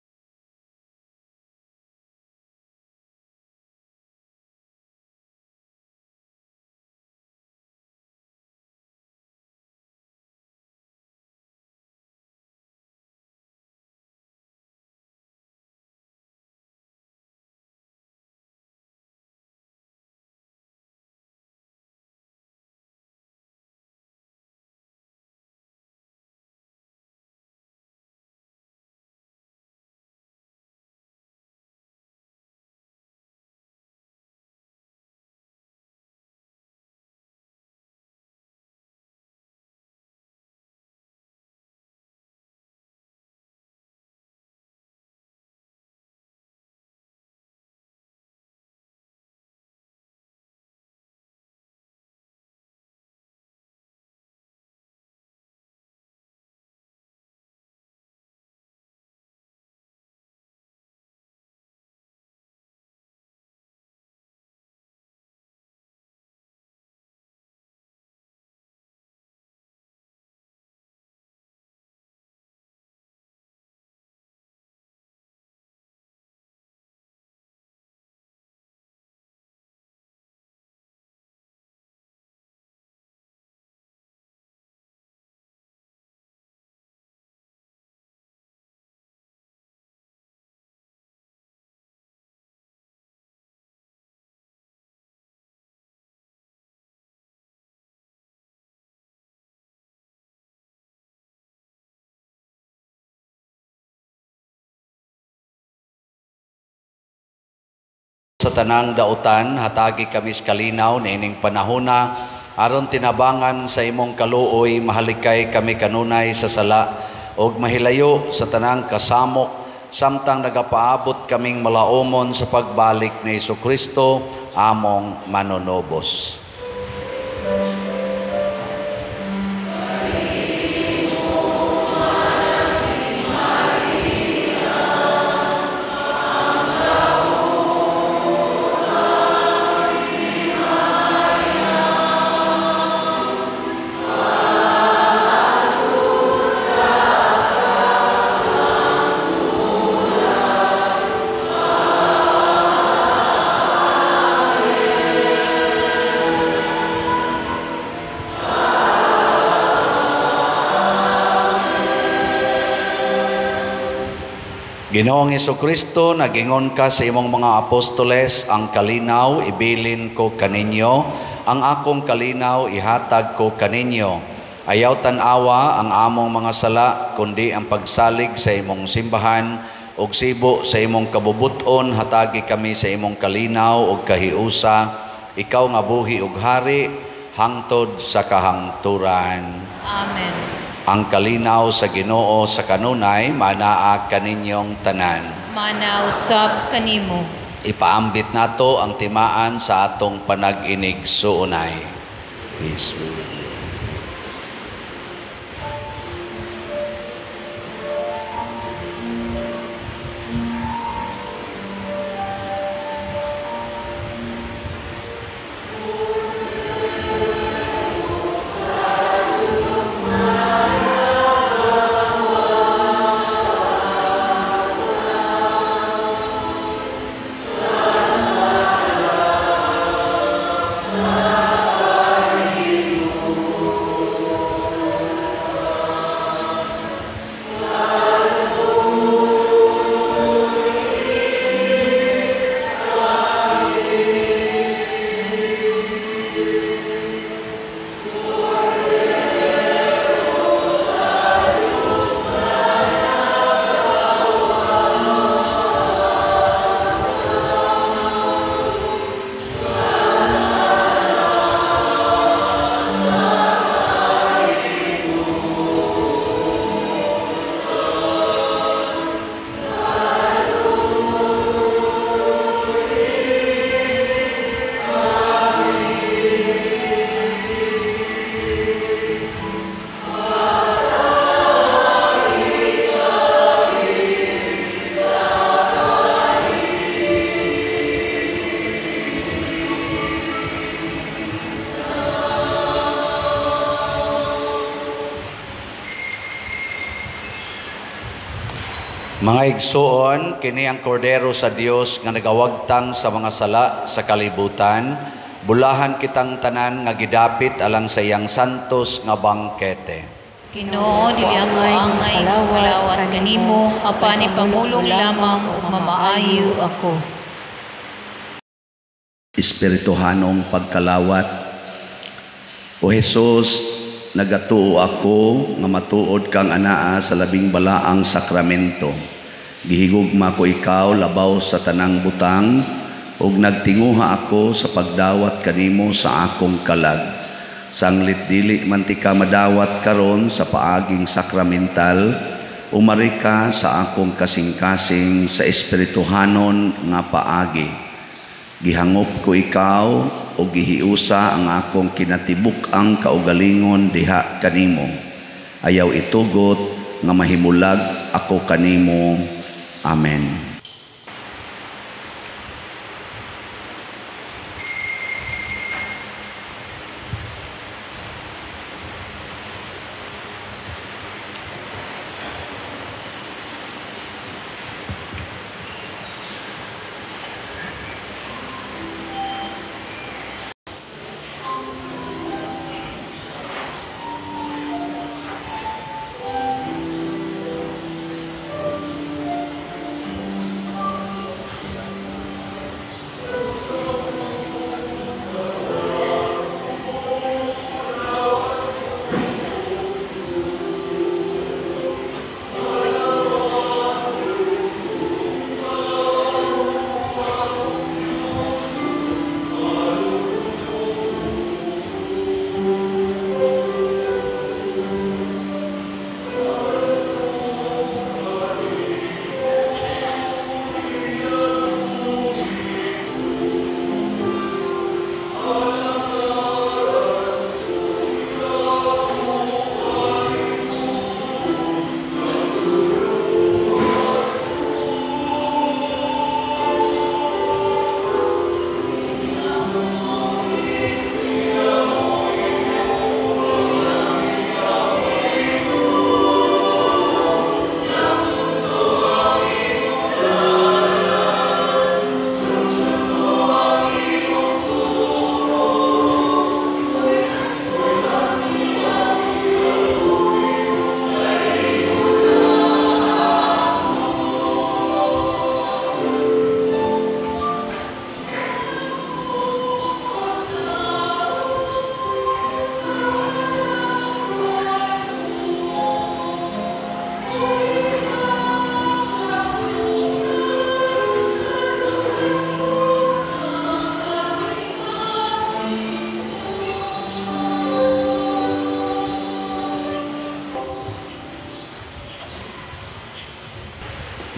sa tanang dautan, hatagi kami sa kalinaw niining panahona, aron tinabangan sa imong kaluoy, mahalikay kami kanunay sa sala, ug mahilayo sa tanang kasamok, samtang nagapaabot kaming malaumon sa pagbalik ni Hesukristo, among manunubos. Ginoong Hesukristo, nagingon ka sa imong mga apostoles, ang kalinaw ibilin ko kaninyo, ang akong kalinaw ihatag ko kaninyo. Ayaw tan-awa ang among mga sala, kundi ang pagsalig sa imong simbahan, ug sibo sa imong kabubuton, hatagi kami sa imong kalinaw ug kahiusa. Ikaw nga buhi ug hari, hangtod sa kahangturan. Amen. Ang kalinaw sa Ginoo sa kanunay, manaa kaninyong tanan. Mana usab kanimo. Ipaambit nato ang timaan sa atong panag-inig suunay. Peace be with you. Mga igsuon, kini ang kordero sa Dios nga nagawagtang sa mga sala sa kalibutan. Bulahan kitang tanan nga gidapit alang sa iyang santos nga bangkete. Ginoo, dili ako angay nga kalawat kanimo, apan ipamulong lamang ug mamaayo ako. Espirituhanong pagkalawat. O Hesus, nagatuo ako nga matuod kang anaa sa labing balaang sakramento. Gihigugma ko ikaw labaw sa tanang butang, ug nagtinguha ako sa pagdawat kanimo sa akong kalag. Sanglit dili man ti ka madawat karon sa paaging sakramental, umari ka sa akong kasing-kasing sa espirituhanon nga paagi. Gihangop ko ikaw o gihiusa ang akong kinatibuk-ang kaugalingon diha kanimo. Ayaw itugot nga mahimulag ako kanimo. Amen.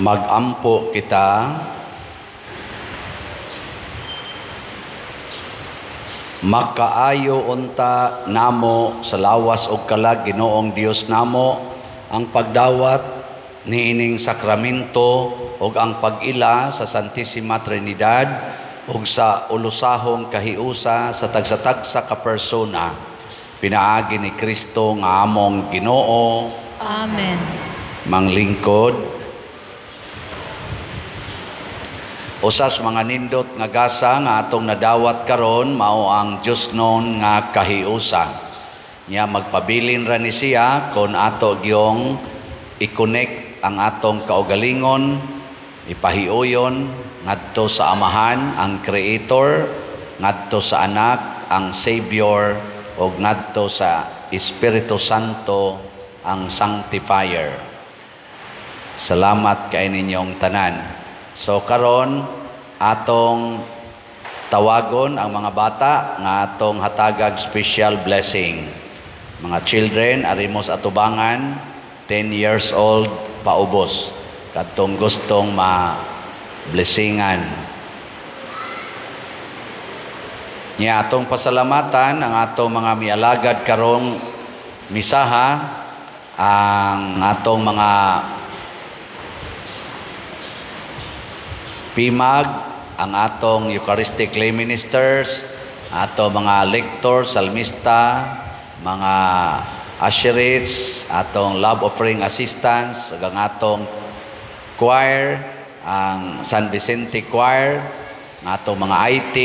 Magampo kita. Makaayo unta namo sa lawas og kalag, Ginoong Dios namo, ang pagdawat niining sakramento ug ang pag-ila sa Santissima Trinidad ug sa ulusahong kahiusa sa tagsa-tagsa ka persona, pinaagi ni Kristo nga among Ginoo. Amen. Manglingkod, usas mga nindot nga gasa nga atong nadawat karon mao ang Diosnon nga kahiusa. Nya magpabilin ra ni siya kon ato gyong i-connect ang atong kaugalingon, ipahiuyon ngadto sa Amahan ang Creator, ngadto sa Anak ang Savior, ug ngadto sa Espiritu Santo ang Sanctifier. Salamat kay ninyong tanan. So karon atong tawagon ang mga bata nga atong hatagag special blessing. Mga children, arimos atubangan, 10 years old paubos. Kadtong gustong ma-blessingan. Nya atong pasalamatan ang atong mga mialagad karong misaha, ang atong mga PIMAG, ang atong Eucharistic lay ministers, ato mga lector, salmista, mga usherates, atong love offering assistants, ang atong choir, ang San Vicente Choir, ang atong mga IT,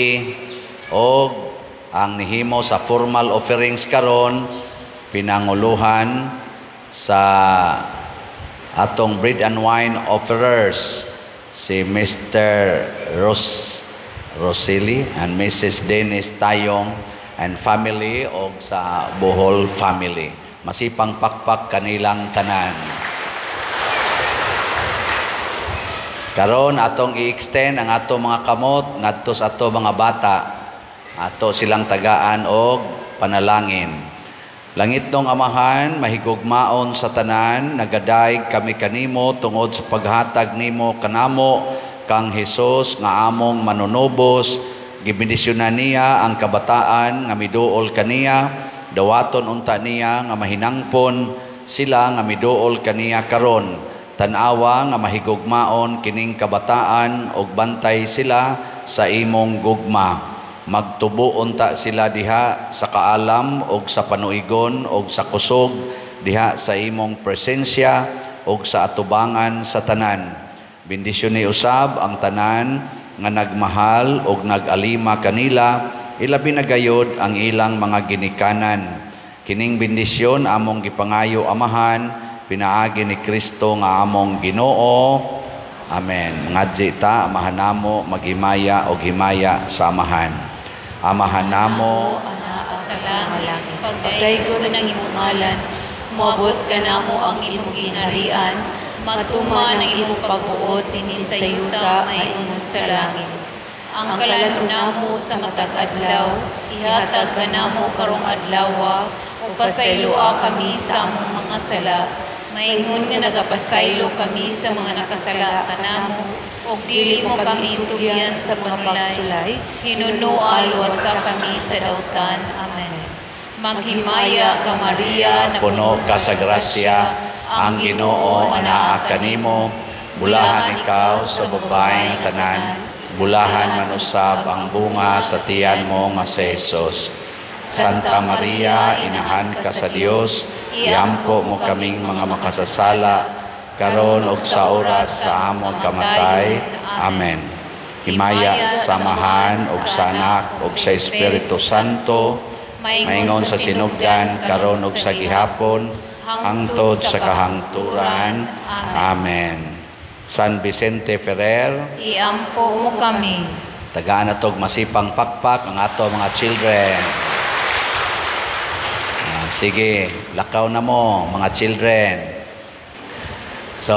og ang nihimo sa formal offerings karon, pinanguluhan sa atong bread and wine offerers, si Mr. Rosili and Mrs. Dennis Tayong and family og sa Bohol family. Masipang pakpak kanilang tanan. Karon atong i-extend ang ato mga kamot ngadto sa ato mga bata. Ato silang tagaan og panalangin. Langitnong Amahan, mahigugmaon sa tanan, nagadayeg kami kanimo tungod sa paghatag nimo kanamo kang Hesus nga among manunubos. Gibendisyonan niya ang kabataan nga miduol kaniya, dawaton unta niya nga mahinangpon sila nga miduol kaniya karon. Tan-awa nga mahigugmaon kining kabataan ug bantay sila sa imong gugma. Magtubo unta sila diha sa kaalam og sa panuigon og sa kusog diha sa imong presensya og sa atubangan sa tanan. Bendisyon ni usab ang tanan nga nagmahal og nagalima kanila, ilabi na gayod ang ilang mga ginikanan. Kining bendisyon among gipangayo, Amahan, pinaagi ni Kristo nga among Ginoo. Amen. Ngadji ta, Amahan namo, maghimaya og himaya sa Amahan. Amahan namo, Anak sa langit, pagdaygon ang imong ngalan, moabot kanamo ang imong gingharian, matuman ang imong pagbuot dinhi sa yuta mayon sa langit. Ang kalan-on namo sa matag adlaw, ihatag kanamo karong adlawa, ug pasayloa kami sa among mga sala, maingon nga nagapasaylo kami sa mga nakasala kanamo, ug dili mo kami tugyan sa mga pagsulay, hinunoa luwasa kami sa dautan. Amen. Maghimaya ka, Maria, puno ka sa grasya, ang Ginoo anaa kanimo, bulahan ikaw sa babaeng tanan, bulahan man usab ang bunga sa tiyan mo nga si Jesus. Santa Maria, inahan ka sa Dios, iampo mo kaming mga makasasala, karon ug sa oras sa among kamatay. Amen. Himaya sa Amahan ug sa Anak ug sa Espiritu Santo, maingon sa sinugdan karon ug sa gihapon, hangtod sa kahangturan. Amen. San Vicente Ferrer, iampo mo kami. Tagaan natog masipang pakpak ang ato mga children. Sige, lakaw na mo mga children. So,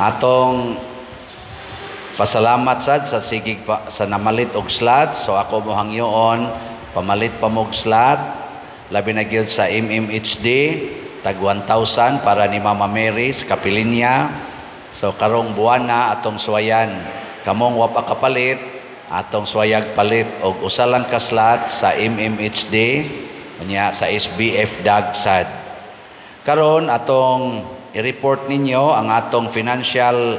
atong pasalamat sad sa sigig pa, sa namalit og slot. So ako mo hangyoon pamalit pa mo og slot, labi na gyud sa MMHD tag 1,000 para ni Mama Mary sa Kapilinya. So karong buwan na atong suwayan, kamong wa pa kapalit, atong suwayag palit og usa lang ka slot sa MMHD unya sa SBF Dagsad. Karon atong i-report ninyo ang atong financial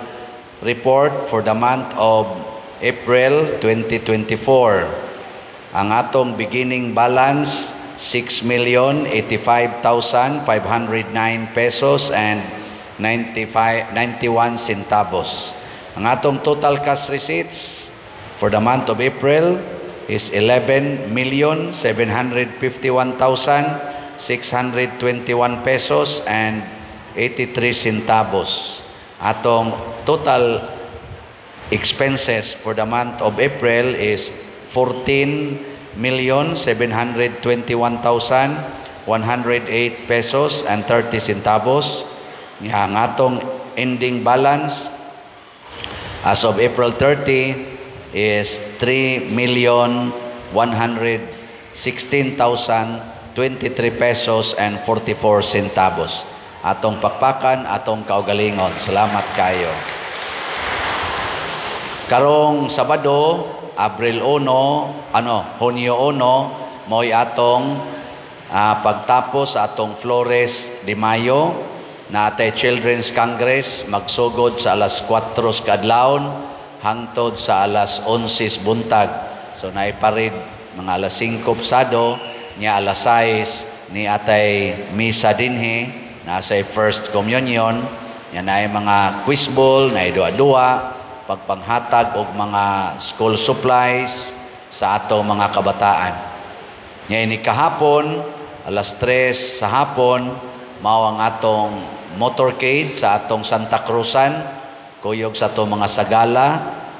report for the month of April 2024. Ang atong beginning balance 6,085,509 pesos and 91 centavos. Ang atong total cash receipts for the month of April is 11,751,621 pesos and 83 centavos. Atong total expenses for the month of April is 14,721,108 pesos and 30 centavos. Nga ang atong ending balance as of April 30 is 3,116,023 pesos and 44 centavos. Atong pakpakan, atong kaugalingon. Salamat kayo. Karong Sabado, Abril 1, Hunyo 1, mo'y atong pagtapos sa atong Flores de Mayo na atay Children's Congress magsugod sa alas 4 kadlawon hangtod sa alas 11 buntag. So naiparid mga alas 5 pasado, nya alas 6 ni atay misa dinhi, nasa first communion. Nya naay mga quiz ball, naay duwa-duwa, pagpanghatag og mga school supplies sa atong mga kabataan. Nya ini kahapon, alas 3 sa hapon, mao ang atong motorcade sa atong Santa Cruzan, kuyog sa atong mga sagala,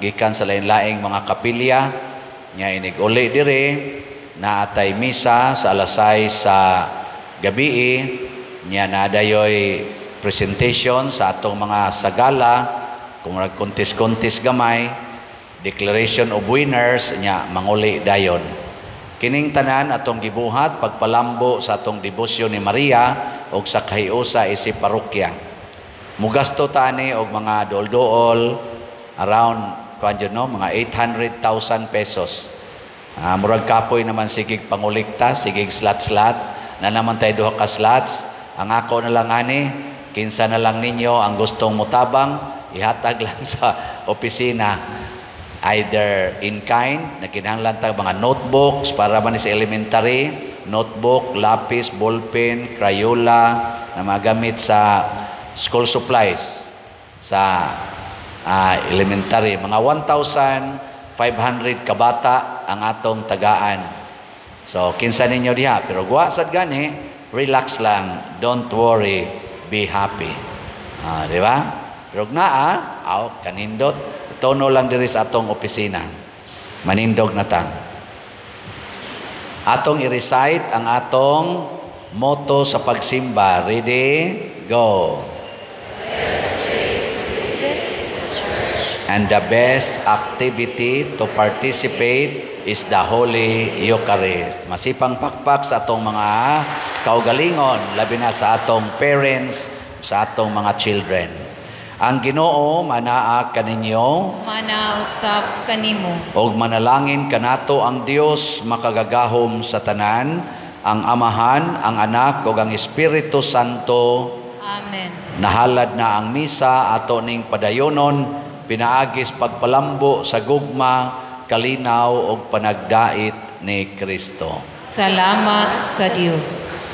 gikan sa lain-laing mga kapilya. Nya inig uli dire, naatay misa sa alas 6 sa gabii, nya nadayoy presentation sa atong mga sagala, kung kontis-kontis gamay, declaration of winners, nya manguli dayon. Kining tanan atong gibuhat pagpalambo sa atong debosyon ni Maria og sa kahiusa isip parokya. Mugasto ta ani og mga dool-dool around kuan jud no, mga 800,000 pesos. Murag kapoy naman sigig pangulikta, sigig slot-slot, na naman tayo duha ka slots. Ang ako na lang ani, kinsa na lang ninyo ang gustong mutabang, ihatag lang sa opisina. Either in kind, na kinahanglan ta mga notebooks para man sa elementary, notebook, lapis, ballpen, crayola na magamit sa school supplies sa elementary. Mga 1,500 kabata ang atong tagaan. So kinsa ninyo diha, pero guwa sad gani, relax lang, don't worry, be happy. Di ba? Pero naa, aw kanindot, tono lang diri sa atong opisina. Manindog na ta. Atong i-recite ang atong motto sa pagsimba. Ready? Go. And the best activity to participate is the Holy Eucharist. Masipang pakpak sa atong mga kaugalingon, labi na sa atong parents, sa atong mga children. Ang Ginoo manaa kaninyo, Manaa usab kanimo. Og manalangin kanato ang Dios makagagahom sa tanan, ang Amahan, ang Anak ug ang Espiritu Santo. Amen. Nahalad na ang misa ato ning padayonon pinaagis pagpalambo sa gugma, kalinaw ug panagdait ni Kristo. Salamat sa Dios.